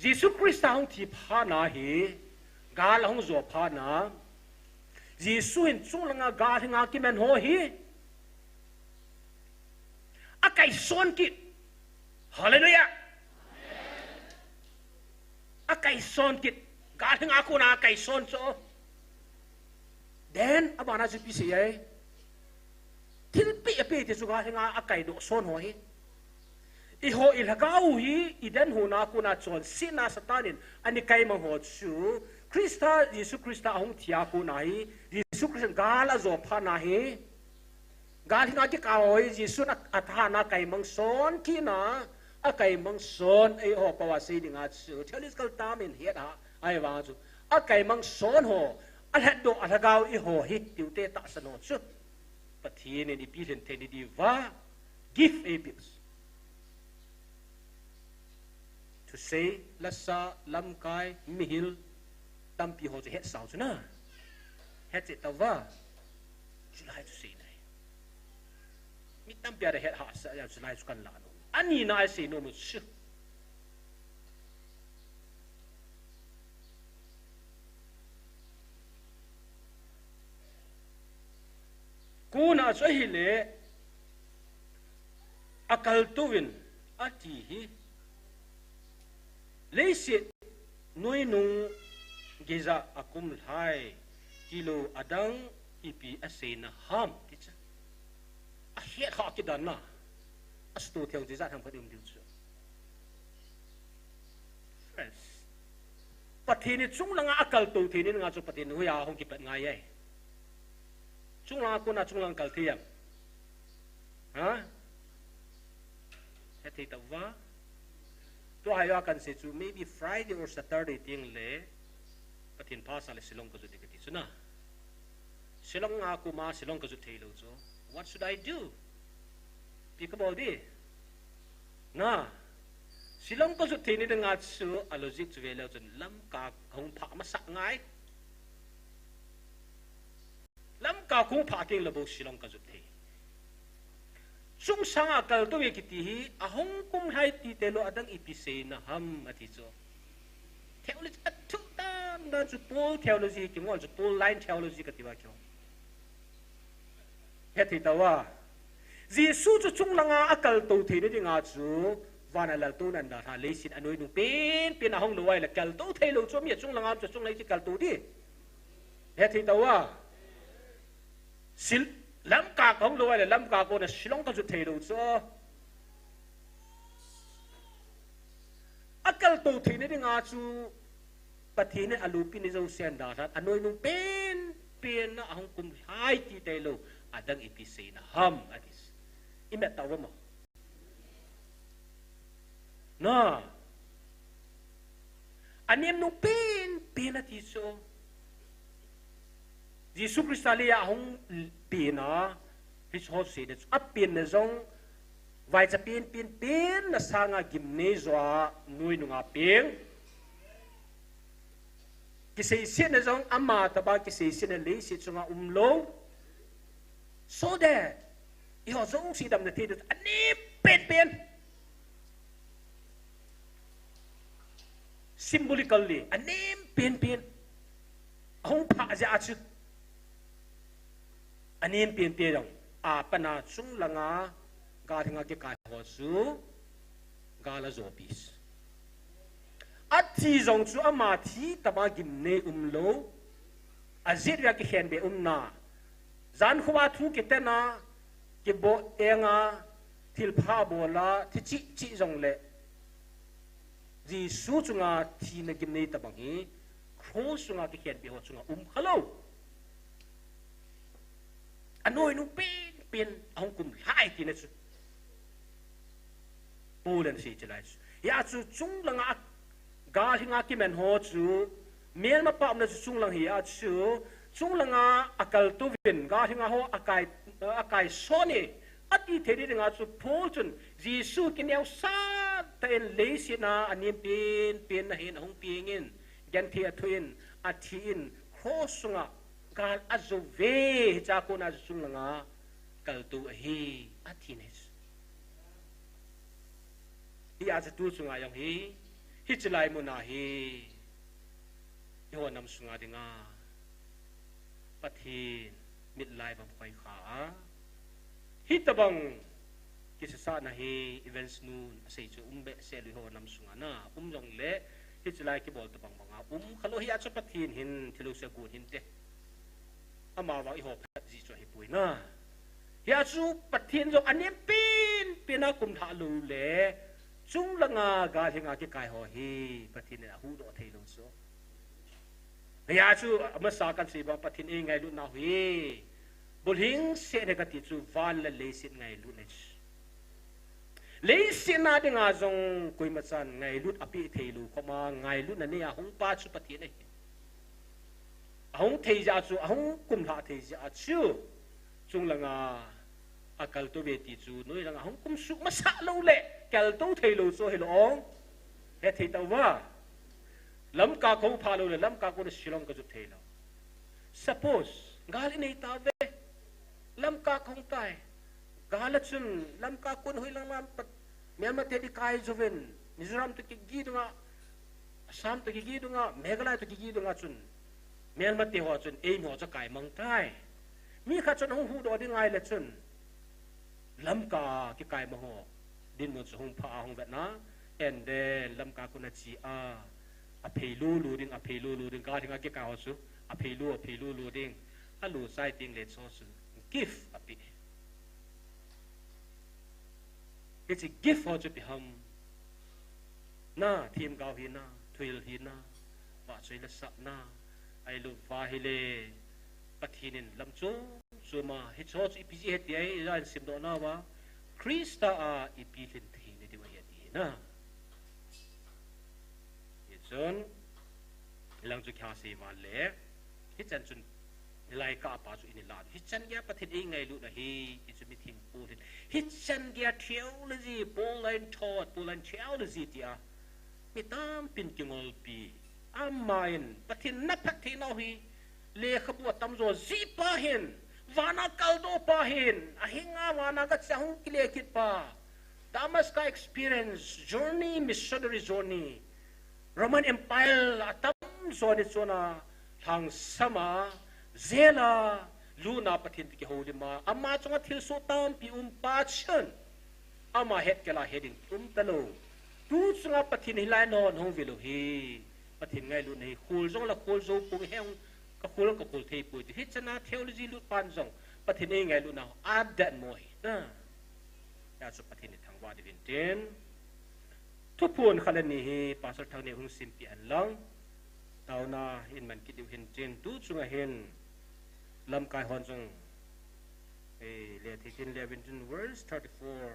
Jesu Christa hung thi phat na hi. Gal ahung jo phat na. Jesu hin chunglanga gal hinga kiman ho hi. Akai son kit. Hallelujah. Akai son kit. Gal hinga kona akai son cho. Then, abana chu ipi sei ai. Thilpeh apeh ti chu gal hinga akai doh son ho hi. Eiho ilhagao u hi, Eden hon a kona chonsetna Satan in ana kai mang ho chu. Christa, Jesu Christa ahung thi a kona hi. Jesu Christa gal ajo phat na hi. Gal hinga kikah ho hi Jesun a, athahatna a kaimang son kit na, a kaimang son eiho pao a sei dinga chu, theological term in het a, ahivang chu, a kaimang son ho, alhatdoh a lhagao eiho hi, tiu te tahsan ho chu, Pathen in eipilhin thei ni diuva, gift eipe. Thusei, lasa, lamkai, mihil, tampi ho chu hetsau chu na. Hetchet tauva. Chulai chu sei nai. Mi tampi a hethasah a chulai chu kan la nom. Ani na a sei nom chu. Kona chu ahile, akaltouvin ati hi. Leiset noinung geija akum lhai, tilou adang ipi aseina ham, ti chu. Ahet kha kidan na. Asuhtoh thei jeh a ham khat um diu chu. Friends, Pathen in chunglanga akaltou thei ni nga chu Pathen hoiya hung kipat ngai e. Chunglanga kona chunglang kal thei em? Ha? Hethei tauva. Tua hi a kan sei chu maybe Friday or Saturday teng le Pathen pha sa le Shillong ka jot ding kati chu na. Shillong a koma Shillong ka jot thei lou chu. What should I do? Ipi ka bol ding? Na, Shillong ka jot thei ni dinga chu a logic chu ve leu chun Lamka hung phah masat ngai. Lamka hung phah teng le bou Shillong ka jot thei. Chungsanga kaltou e kiti hi, ahung kum lhai ti tailou adang ipi seina ham ati chu. Theology athu dan dan chu Paul theology hi kingol chu Pauline theology kati uva kingol. Hethei tauva. Jesu chu chunglanga akaltou theina dinga chu, vana laltouna dalha leiset anoinung penpen ahung lou ahile kaltou theilou chu mi a chunglanga chu chunglai chu kaltou di. Hethei tauva. Sil, Lamka kahung lou ahile, Lamka kona Shillong kajot theilou chu. Akaltou theina dinga chu, Pathen in aloupina jousen dalhan, anoinung penpen a ahung kum lhai ti tailou, adang ipi seina ham, ati. Imet tauva mo. Na. Anem nung penpen ati chu. Jesu Christa leiya ahung penna, hiche ho seina chu. Apenna jong, vaicha penpen, penna sanga gimnei joa, noinunga peng. Kiseisetna jong, ama tobang kiseisetna leiset chunga umlou. So that, eiho jouse damna thei diu, anem penpen. Symbolically, anem penpen. Ahung phah jeh a chu. Anem penpen jong. Apatna chunglanga, gal henga kikai ho chu. Gal ajopi. Athi jong chu ama thi tobang gimnei umlou. Ajet uva kikhenbeh umna. Jan khoa thu kitena, kibo enga, thilpha bola, thi cheh cheh jongle. Jesu chunga thina gimnei tobang hi, cross chunga kikhenbeh ho chunga um khalou. Anoinung penpen, ahung kum lhai tina chu. Paul in asei chu lai chu. Hia chu chunglanga gal henga kiman ho chu, melmapa umna chu chunglang hia chu, chunglanga akaltouvin, gal henga ho akai, akai son e, ati thei dinga chu Paul chun, Jesu kineosah tah in leiset a anem penpen a hin ahung pengin, genthei athoh in, athi in, cross chunga gal ajou uve, hichea kona chu chunglanga kaltou ahi, ati ne. Hia chu tu chunga jong hi, hiche lai muna hi, eiho nam sunga dinga, Pathen mitlai vang khoi kha a. Hitobang kisasahna hi events nun asei chu um behseh lou eiho nam sunga na, um jongle, hiche lai kibol tobang banga um khalou hia chu Pathen hin thilou se gon hinte. Amavang eiho phat ji chu ahipoi na. Hia chu Pathen jong anem penpen a kum lha lou le, chunglanga gal henga kikai ho hi Pathen in ahuhdoh theilou chu. Hia chu amasa kasei bang Pathen eingailutna hi. Bulhing seh ne kati chu van le leiset ngailutna chu. Leiset a dinga jong koimachan ngailut apeh theilou khoma ngailutna neiya hung pa chu Pathen ahi. Ahung thei jeh a chu, ahung kum lha thei jeh a chu. Chunglanga akaltou uve ti chu, noilanga hung kum suh masah lou le, kaltou theilou chu hilou ong. Hethei tauva. Lamka kahung phah lou le, Lamka kona Shillong kajot theilou. Suppose, gal inei tauve. Lamka kahung tai. Gal a chun, Lamka kon hoilang lam pat, Myanmar te di kai jouvin, Mizoram toh kigi dunga, Assam toh kigi dunga, Meghalaya toh kigi dunga chun, Myanmar te ho chun, eimi ho chu akai mang tai. Mi khat chun ahung huhdoh ding ahile chun, Lamka kikai mang ho dinmun chu hung pha a hung vetna, and then Lamka kona che a, aphei lulu ding, aphei lulu ding, gal henga kikai ho chu, aphei lu, aphei lulu ding, alu chai teng le chu ho chu, gift ape. Hiche gift ho chu ipi ham. Na, themgao hina, thuhil hina, vahchoi le sahna, ahilouva hile, Pathen in lam chom chom a, hiche ho chu ipi jeh ham ti ahi, ijat in simdoh nauva, Christa a ipilhin theina diu ahi ati na. Hichun, hilang chu kihasei val le, hichan chun, hilai kah a pa chu ina lah. Hichan geiya Pathen eingailutna hi, hichu mithem Paul hin. Hichan geiya theology, Pauline thought, Pauline theology tia. Mi tampin kingolpi. Aman, Pathen na phatthei nau hi, lekhabu atamjo jeh pa hin, Vana kaldoh pa hin, ahinga vana gache a hung kile kit pa. Damascus experience, journey, missionary journey. Roman Empire atam journey chun alhangsam a, jail a, lutna Pathen toh kihoulim a, ama chunga thilsoh tampi um pa chun. Ama het kei la het ding um talou. Tu chunga Pathen hilai non hung velo hi. Pathen ngailutna hi khol jong la khol jou poi, heng ka khol ka khol thei poi ti. Hichana theology lut pan jong Pathen ei ngailutna adat mo hi. Na. Ya chu Pathen ni thangvah diuvin tin. Thuphon khat le ni hi Pastor Thangneo hung simpi hen lang. Taona in man kit diu hin tin. Tu chunga hin lamkai hon jong. Eh, le thei tin le vin tin verse thirty-four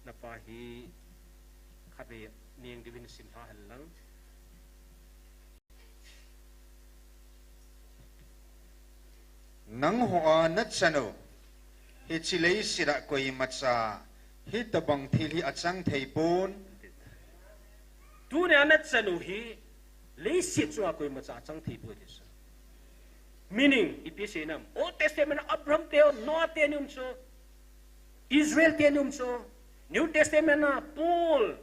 na pa hi khatvei ning diuvin sim lha hen lang. Nangho a nachan u, hiche leiset a koimacha, hitobang thil hi achang thei pon. Tunia nachan u hi, leiset chunga koimacha achang thei poi ti chu. Meaning, ipi seinam, Old Testament a Abraham te, Noah te ni um chu, Israel te ni um chu, New Testament a Paul,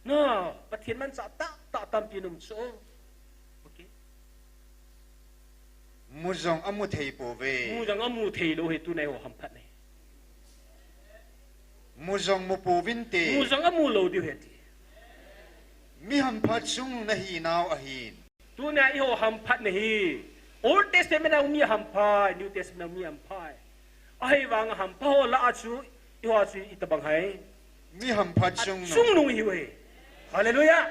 na, Pathen manchah tah, tah tampi ni um chu. Okay. Mu jong amu thei pouve. Mu jong amu thei lou hi tunia eiho hamphat na hi. Mu jong mu pouvinte. Mu jong amu lou diu ahi ti. Mi hampha chungnung nahi nau ahin. Tunia eiho hamphat na hi. Old Testament a um mi hampha, New Testament a um mi hampha. Ahivanga hampha ho lah a chu, eiho chu itobang ham. Mi hampha chungnung. Chungnung ihiu ahi. Hallelujah.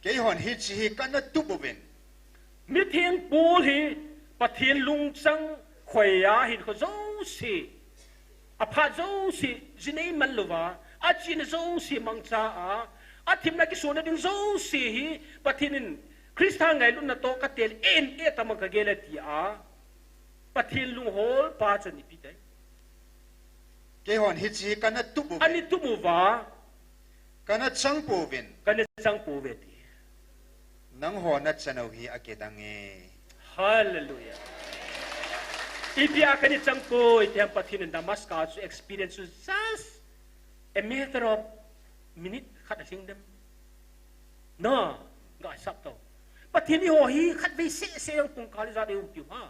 Keihon hiche hi kana tup uvin. Mitheng Paul hi Pathen lungchang khoi a hinkho jouse, aphat jouse, jinei man louva, achihna jouse mangcha a, athemna kisona ding jouse hi Pathen in Christa ngailutna toh katel in e tamang kagel e tia, Pathen lunghol pa chun ipi tai. Keihon hiche kana tup uve. Ana tup uva. Kana chang pouvin. Kana chang pouve ti. Nangho nachan u hi akidang e. Hallelujah. Ipi a kana chang poi, iti ham Pathen in Damascus chu experience chu just a matter of minute khat ahing dem. Na, ngaisah tau. Pathen eiho hi khatvei seh seh jong pungkal ijat eiumpiu ham.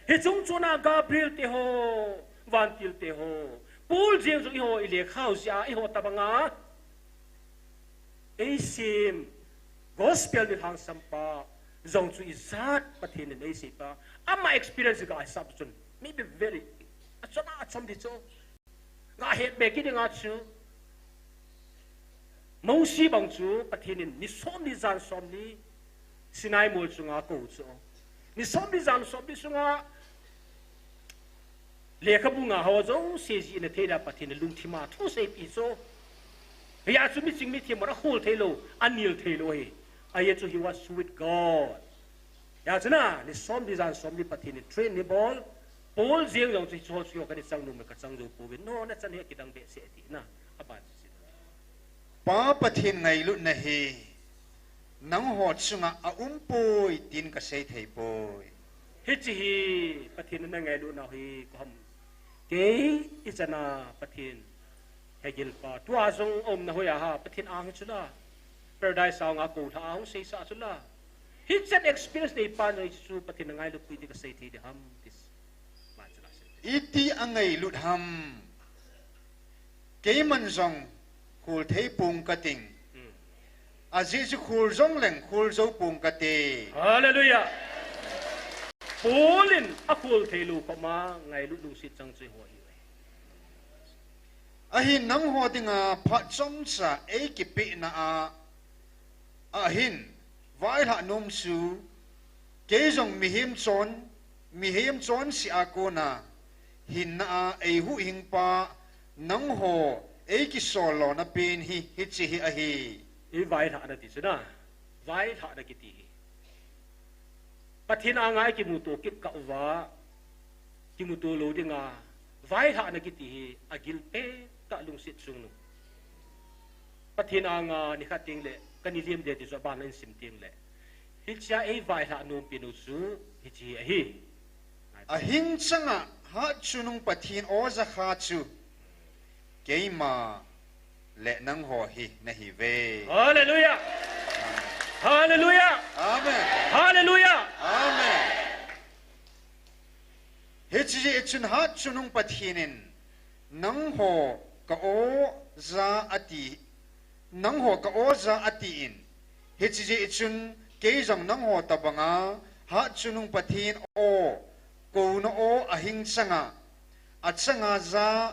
Hiche chungchon a Gabriel te ho, vantil te ho, Paul jeng jong eiho ilekha u jeh a, eiho tobang a eisem, gospel ni lhangsam pa jong chu ijat Pathen in eisei pa. Ama experience ngaisah chun, maybe very, achom a achom di chu. Ngahet be kit dinga chu. Mosi bang chu Pathen in ni som ni jan som ni Sinai mol chunga akou chu. Ni som ni jan som ni sunga lekhabu ngah ho jouse jih in athei dia Pathen in lungthim a thu aseipi chu. Hia chu miching mithem hon akhol thei lou, anel thei lou ahi. Ahia chu he was with God. Hia chu na, ni som ni jan som ni Pathen in train ni bol. Paul jeng jong chu hiche ho chu kana chang nom e, kachang jou pouve. No, nachan hi kidang behseh ati na. Aban chu. Pa Pathen ngailutna hi nangho chunga aum poi tin kasei thei poi. Hiche hi Pathen in angailutna hi koi ham. Kei ichan a Pathen hegil pa. Tua jong aumna hoi a ha, Pathen ang hi chu la. Paradise a hung a kou lha a hung seisah chu la. Hichan experience nei pa jong chu Pathen angailut poi ti kasei thei di ham. Iti angailut ham. Keiman jong khol thei pong kating. Hmm. Ajeh chu khol jong leng khol jou pong kate. Hallelujah. Paul in akhol thei lou khop ma ngailut lungset chang chu eiho ihiuve. Ahin nangho dinga phat chomcha eikipehna a, ahin vailhah nom chu, kei jong mihem chon, mihem chonse a kona hinna a eihuhhing pa nangho eikisol lona pen hi hiche hi ahi. Eivailhahna ti chu na, vailhahna kiti hi. Pathen anga eikimuto kit kah uva, kimuto lou dinga, vailhahna kiti hi agil pen tah lungset chungnung. Pathen anga nikhat teng le, kana lem de ti chu aban a hin sim teng le. Hichea eivaihlah nompi nu chu hiche hi ahi. Ahing changa Hatchungnung Pathen oja kha chu keima le nangho hi nahiuve. Hallelujah. Hallelujah. Amen. Hallelujah. Amen. Hiche jeh chun Hatchungnung Pathen in nangho ka oja ati, nangho ka oja atin, hiche jeh chun kei jong nangho tobanga Hatchungnung Pathen o, kouna o ahing changa, achanga ja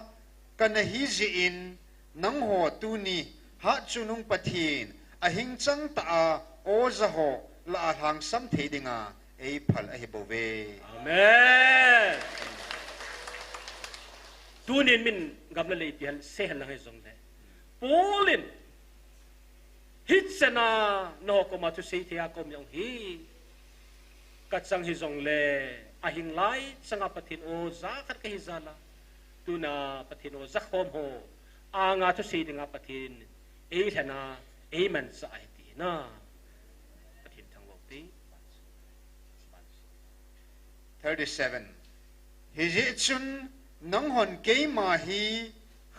kana hi jeh in, nangho tuni Hatchungnung Pathen ahing chang tah a oja ho lah a lhangsam thei dinga eiphal ahi bouve. Amen. Tunin min gamla lei ipi ham seihen lang hijongle, Paul in hichana nangho koma thusei thei a kaum jong hi kachang hijongle, ahing lai changa Pathen oja khat kahi jal a, tuna Pathen oja khom ho anga thusei dinga Pathen in eilhen a, eimanchah ahi tina. Pathen thangvah ute. Thirty-seven. Hijeh chun nanghon keima hi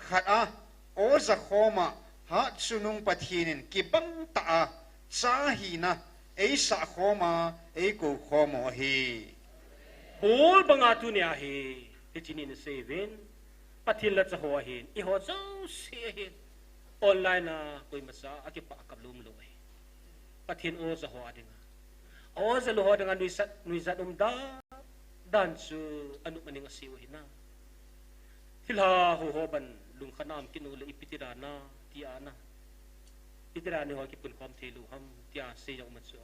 khat a oja khoma Hatchungnung Pathen in kibang tah a cha hina eisah khoma eikou khom u ahi. Paul banga tunia hi hiche ni nasei uvin, Pathen lhacha ho ahin, eiho jouse ahin, online a koimacha akipah kap lou umlou ahi. Pathen oja ho a dinga, oja lou ho dinga nuisat, nuijat um dan, dan chu anop aning asei u ahi na. Thilha ho ho ban lungkhat a um kit u le ipi ti dan a, ti a na. Iti dan a nangho kipunkhom thei lou ham tia sei jong um a chu,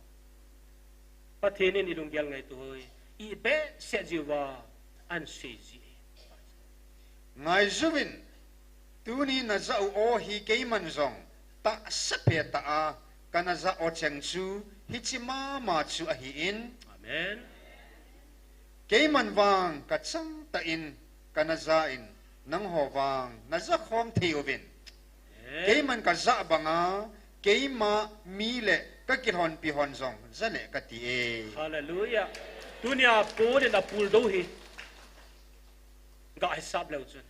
Pathen in ilunggel ngaito hoi, ibehseh jeh uva ahin sei ji. Ngaijuvin, tuni najah u o hi keiman jong tahsa phe tah a kana jah o cheng chu hiche mama chu ahin. Amen. Keiman vang kachang tah in kana ja in, nangho vang naja khom thei uvin. Amen. Keiman kajah banga, keima mi le kakilhonpi hon jong ja le kati e. Hallelujah. Tunia Paul in apuldou hi gahisap leu chun,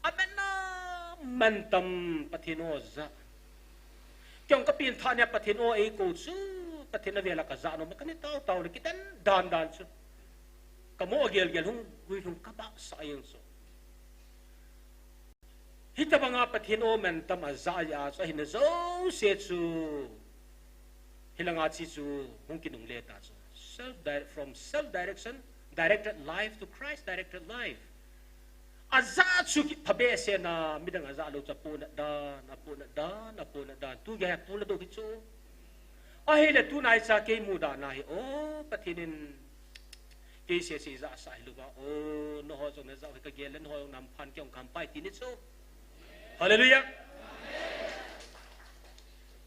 amantam, mantam Pathen o ja. Kei jong kapen thah nia Pathen o eikou chu, Pathen avel a kajah nom a kani taotao le kidan dan dan chu, kamo gelgel hung guilhung kabahsah jeng chu. Hitobanga Pathen o mantam ajah a chu, ahina jouse chu hilanga che chu hung kinungle ta chu. Self dire-, from self direction, directed life to Christ directed life. Ajah chu kipha behseh na, midang ajah lou chu apohnat dan, apohnat dan, apohnat dan. Tu gei hi apohnat dou hi chu. Ahile tunaicha kei mudan a hi, o, Pathen in kei sese ijahsah hilouva, o, nangho jong najah u hi kagel le nangho jong namphan kei jong kahampai ti ni chu. Hallelujah.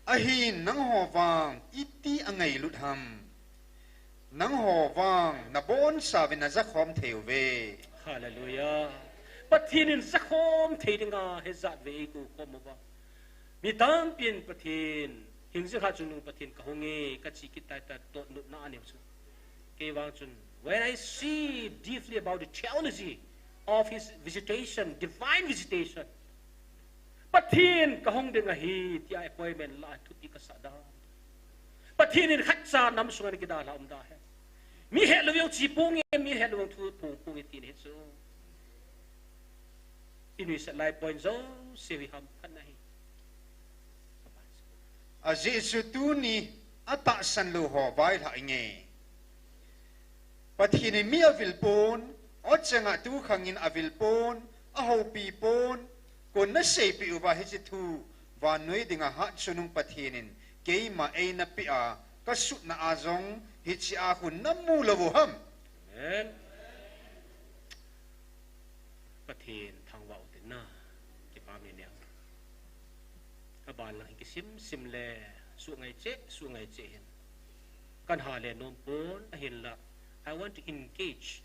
Ahin nangho vang iti angailut ham. Nangho vang nabonchauvin najakhom thei uve. Hallelujah. Pathen in jakhom thei dinga hijat vei eikou khom uva. Mi tampin Pathen, hingjing Hatchungnung Pathen kahung e, kachi kit tai tai toh nopna anei u chu. Kei vang chun, when I see deeply about the theology of his visitation, divine visitation, Pathen kahung ding ahi tia appointment la thupi kasah dan, Pathen in khatcha nam sunga ana kidalha um da hi. Mi hetlou jong chi ponge, mi hetlou jong thu phong ponge ti ahi chu. Inuisat lai point jouse hi hamphatna ahi. Ajeh chu tuni atahsan lou ho vailhah inge. Pathen in mi avil pon, o changa tukhangin avil pon, ahoupi pon, kon naseipeh uva hiche thu vannoi dinga Hatchungnung Pathen in keima eina peh a, kasutna a jong hiche a hun namu lou u ham. Amen. Pathen thangvah u tin na, kipah mei neo. Aban lang hin kisim sim le, suh ngai cheh, suh ngai cheh hin. Kan hale nom pon ahinlah, I want to engage.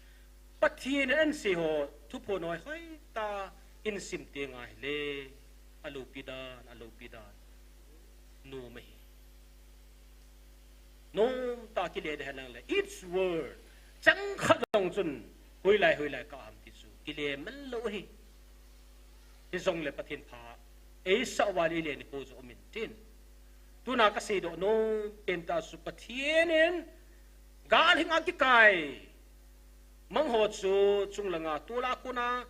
Pathen in asei ho, thuphon hoi hoi tah in sim teng ahile, aloupi dan, aloupi dan. Nom ahi. Nomtah kile ding hen lang le, each word, chang khat jong chun, hoilai, hoilai kah ham ti chu kile man lou ahi. Hijongle Pathen pha eisah uva le le nikho joh um intin. Tuna kaseidoh nom pen tah chu Pathen in galhing a kikai mang ho chu chunglanga tol a kona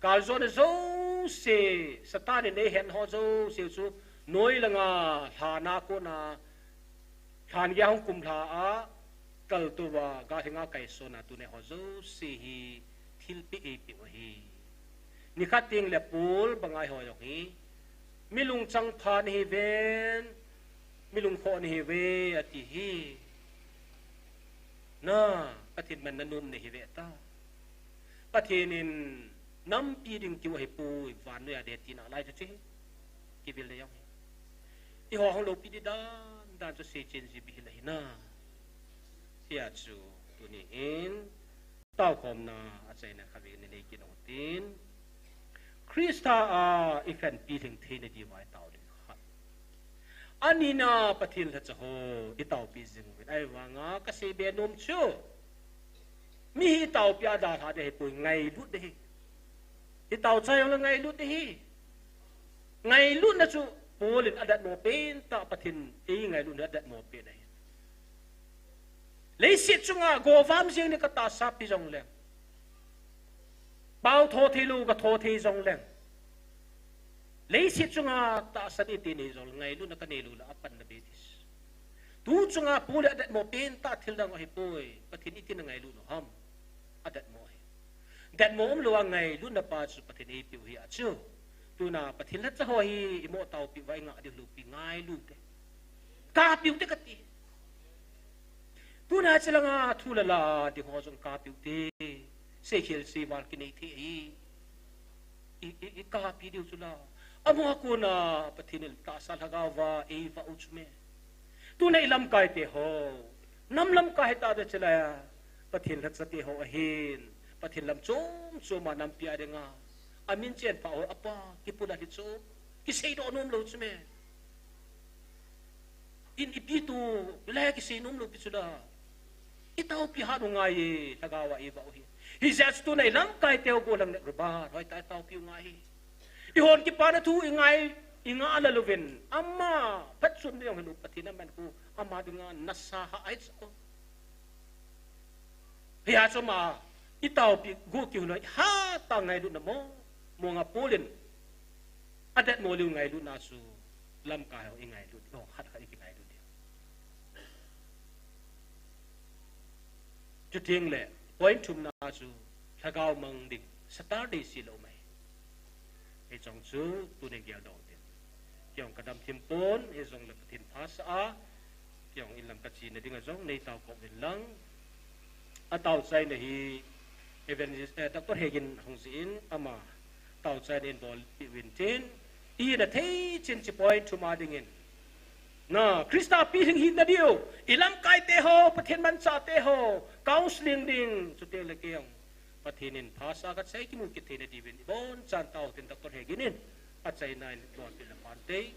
kaljona jouse, Satan in eihen ho jouse chu noi langa lhan a kona, lhan geiya hung kumlha a kaltou a galhing a kaisona tuni ho jouse hi thilpeh eipeh u ahi. Nikhat teng le Paul banga eiho jong hi, mi lungchang pha nahiuve, mi lungkhoh nahiuve ati hi. Na, Pathen manna nom nahiuve ta. Pathen in nampi ding tiu ahipoi, vannoiya ding tina lai chu che. Kivil le jong hi. Eiho hung loupi ding dan dan chu seichen ji bih hile hi na. Hia chu tuni in taokhomna achaina khat vei nei kit u hitin. Christa a ikhenpi lhing theina diuva itao ding khat. Anina Pathen lhacha ho itaopi jing uvin. Ahivanga kasei be nom chu, mi hi itaopi a dalha ding ahipoi, ngailut ding ahi. Itao chai jongle ngailut ding ahi. Ngailutna chu Paul in adatmo pen tah, Pathen in eingailutna adatmo pen ahi. Leiset chunga govam jeng ding katahsa pi jongleng, pao tho thei lou katho thei jongleng, leiset chunga tahsan iti nei jongleng, ngailutna kanei lou le apanna be ti. Tu chunga Paul in adatmo pen tah thil dang ahipoi, Pathen in iti nangailut u ham. Adatmo ahi. Datmo umlou a ngailutna pa chu Pathen eipeu hi a chu. Tuna Pathen lhacha ho hi imo taopeh uva ingah diu loupi, ngailu te. Kapeh u te kati. Tuna chilanga thu lala ding ho jong kapeh u te. Seikhel seival kinei thei ahi. I, i, i kapeh diu chu la. Amaho a kona Pathen in tahsa lhagao va eivah u chu me. Tuna ilamkai te ho, nam lamkai hita de chilai a, Pathen lhacha te ho ahin, Pathen lam chom chom a nampi a dinga amin chen pha ho apa kipula hi chu, kiseidoh nom lou chu me. In ipi tu le kisei nom lou pi chu la. Itaopi hat u ngai e, lhagao a eivah u hi. Hijeh a chu tuna ilamkai te ho golhang le ruba, hoitah a itaopi u ngai hi. Ihon kipana thu ingai, ingah la louvin, ama phatchomna jong hilou Pathen aman khu, ama dinga nasa ha ahi chu. Hia chu ama itaopi gu kihilou, hatah a ngailutna mo, mo nga Paul in adatmo lou ngailutna chu lamkai ho ingailut, o, khat khat ikingailut ding. Chuteng le, point thumna chu, lhagao mang ding, Saturday si lou mai. Hichong chu, tunin geldoh tin. Kei jong kadam thim pon, hijongle Pathen phasah a, kei jong inlam kachena dinga jong, nei taokop uvin lang. Ataochaina hi, Evangelist, eh, Doctor Hegin hung jih in, ama taochaina in bolpeh uvin tin, ina thei chin chi point thum a dingin. Na, Christa pilhing hina diu, ilamkai te ho, Pathen manchah te ho, counseling ding, chuteng le kei jong Pathen in phasah a kachai kimu kit theina diuvin, ibonchan tao tin Doctor Hegin in, achaina in bolpeh le phante.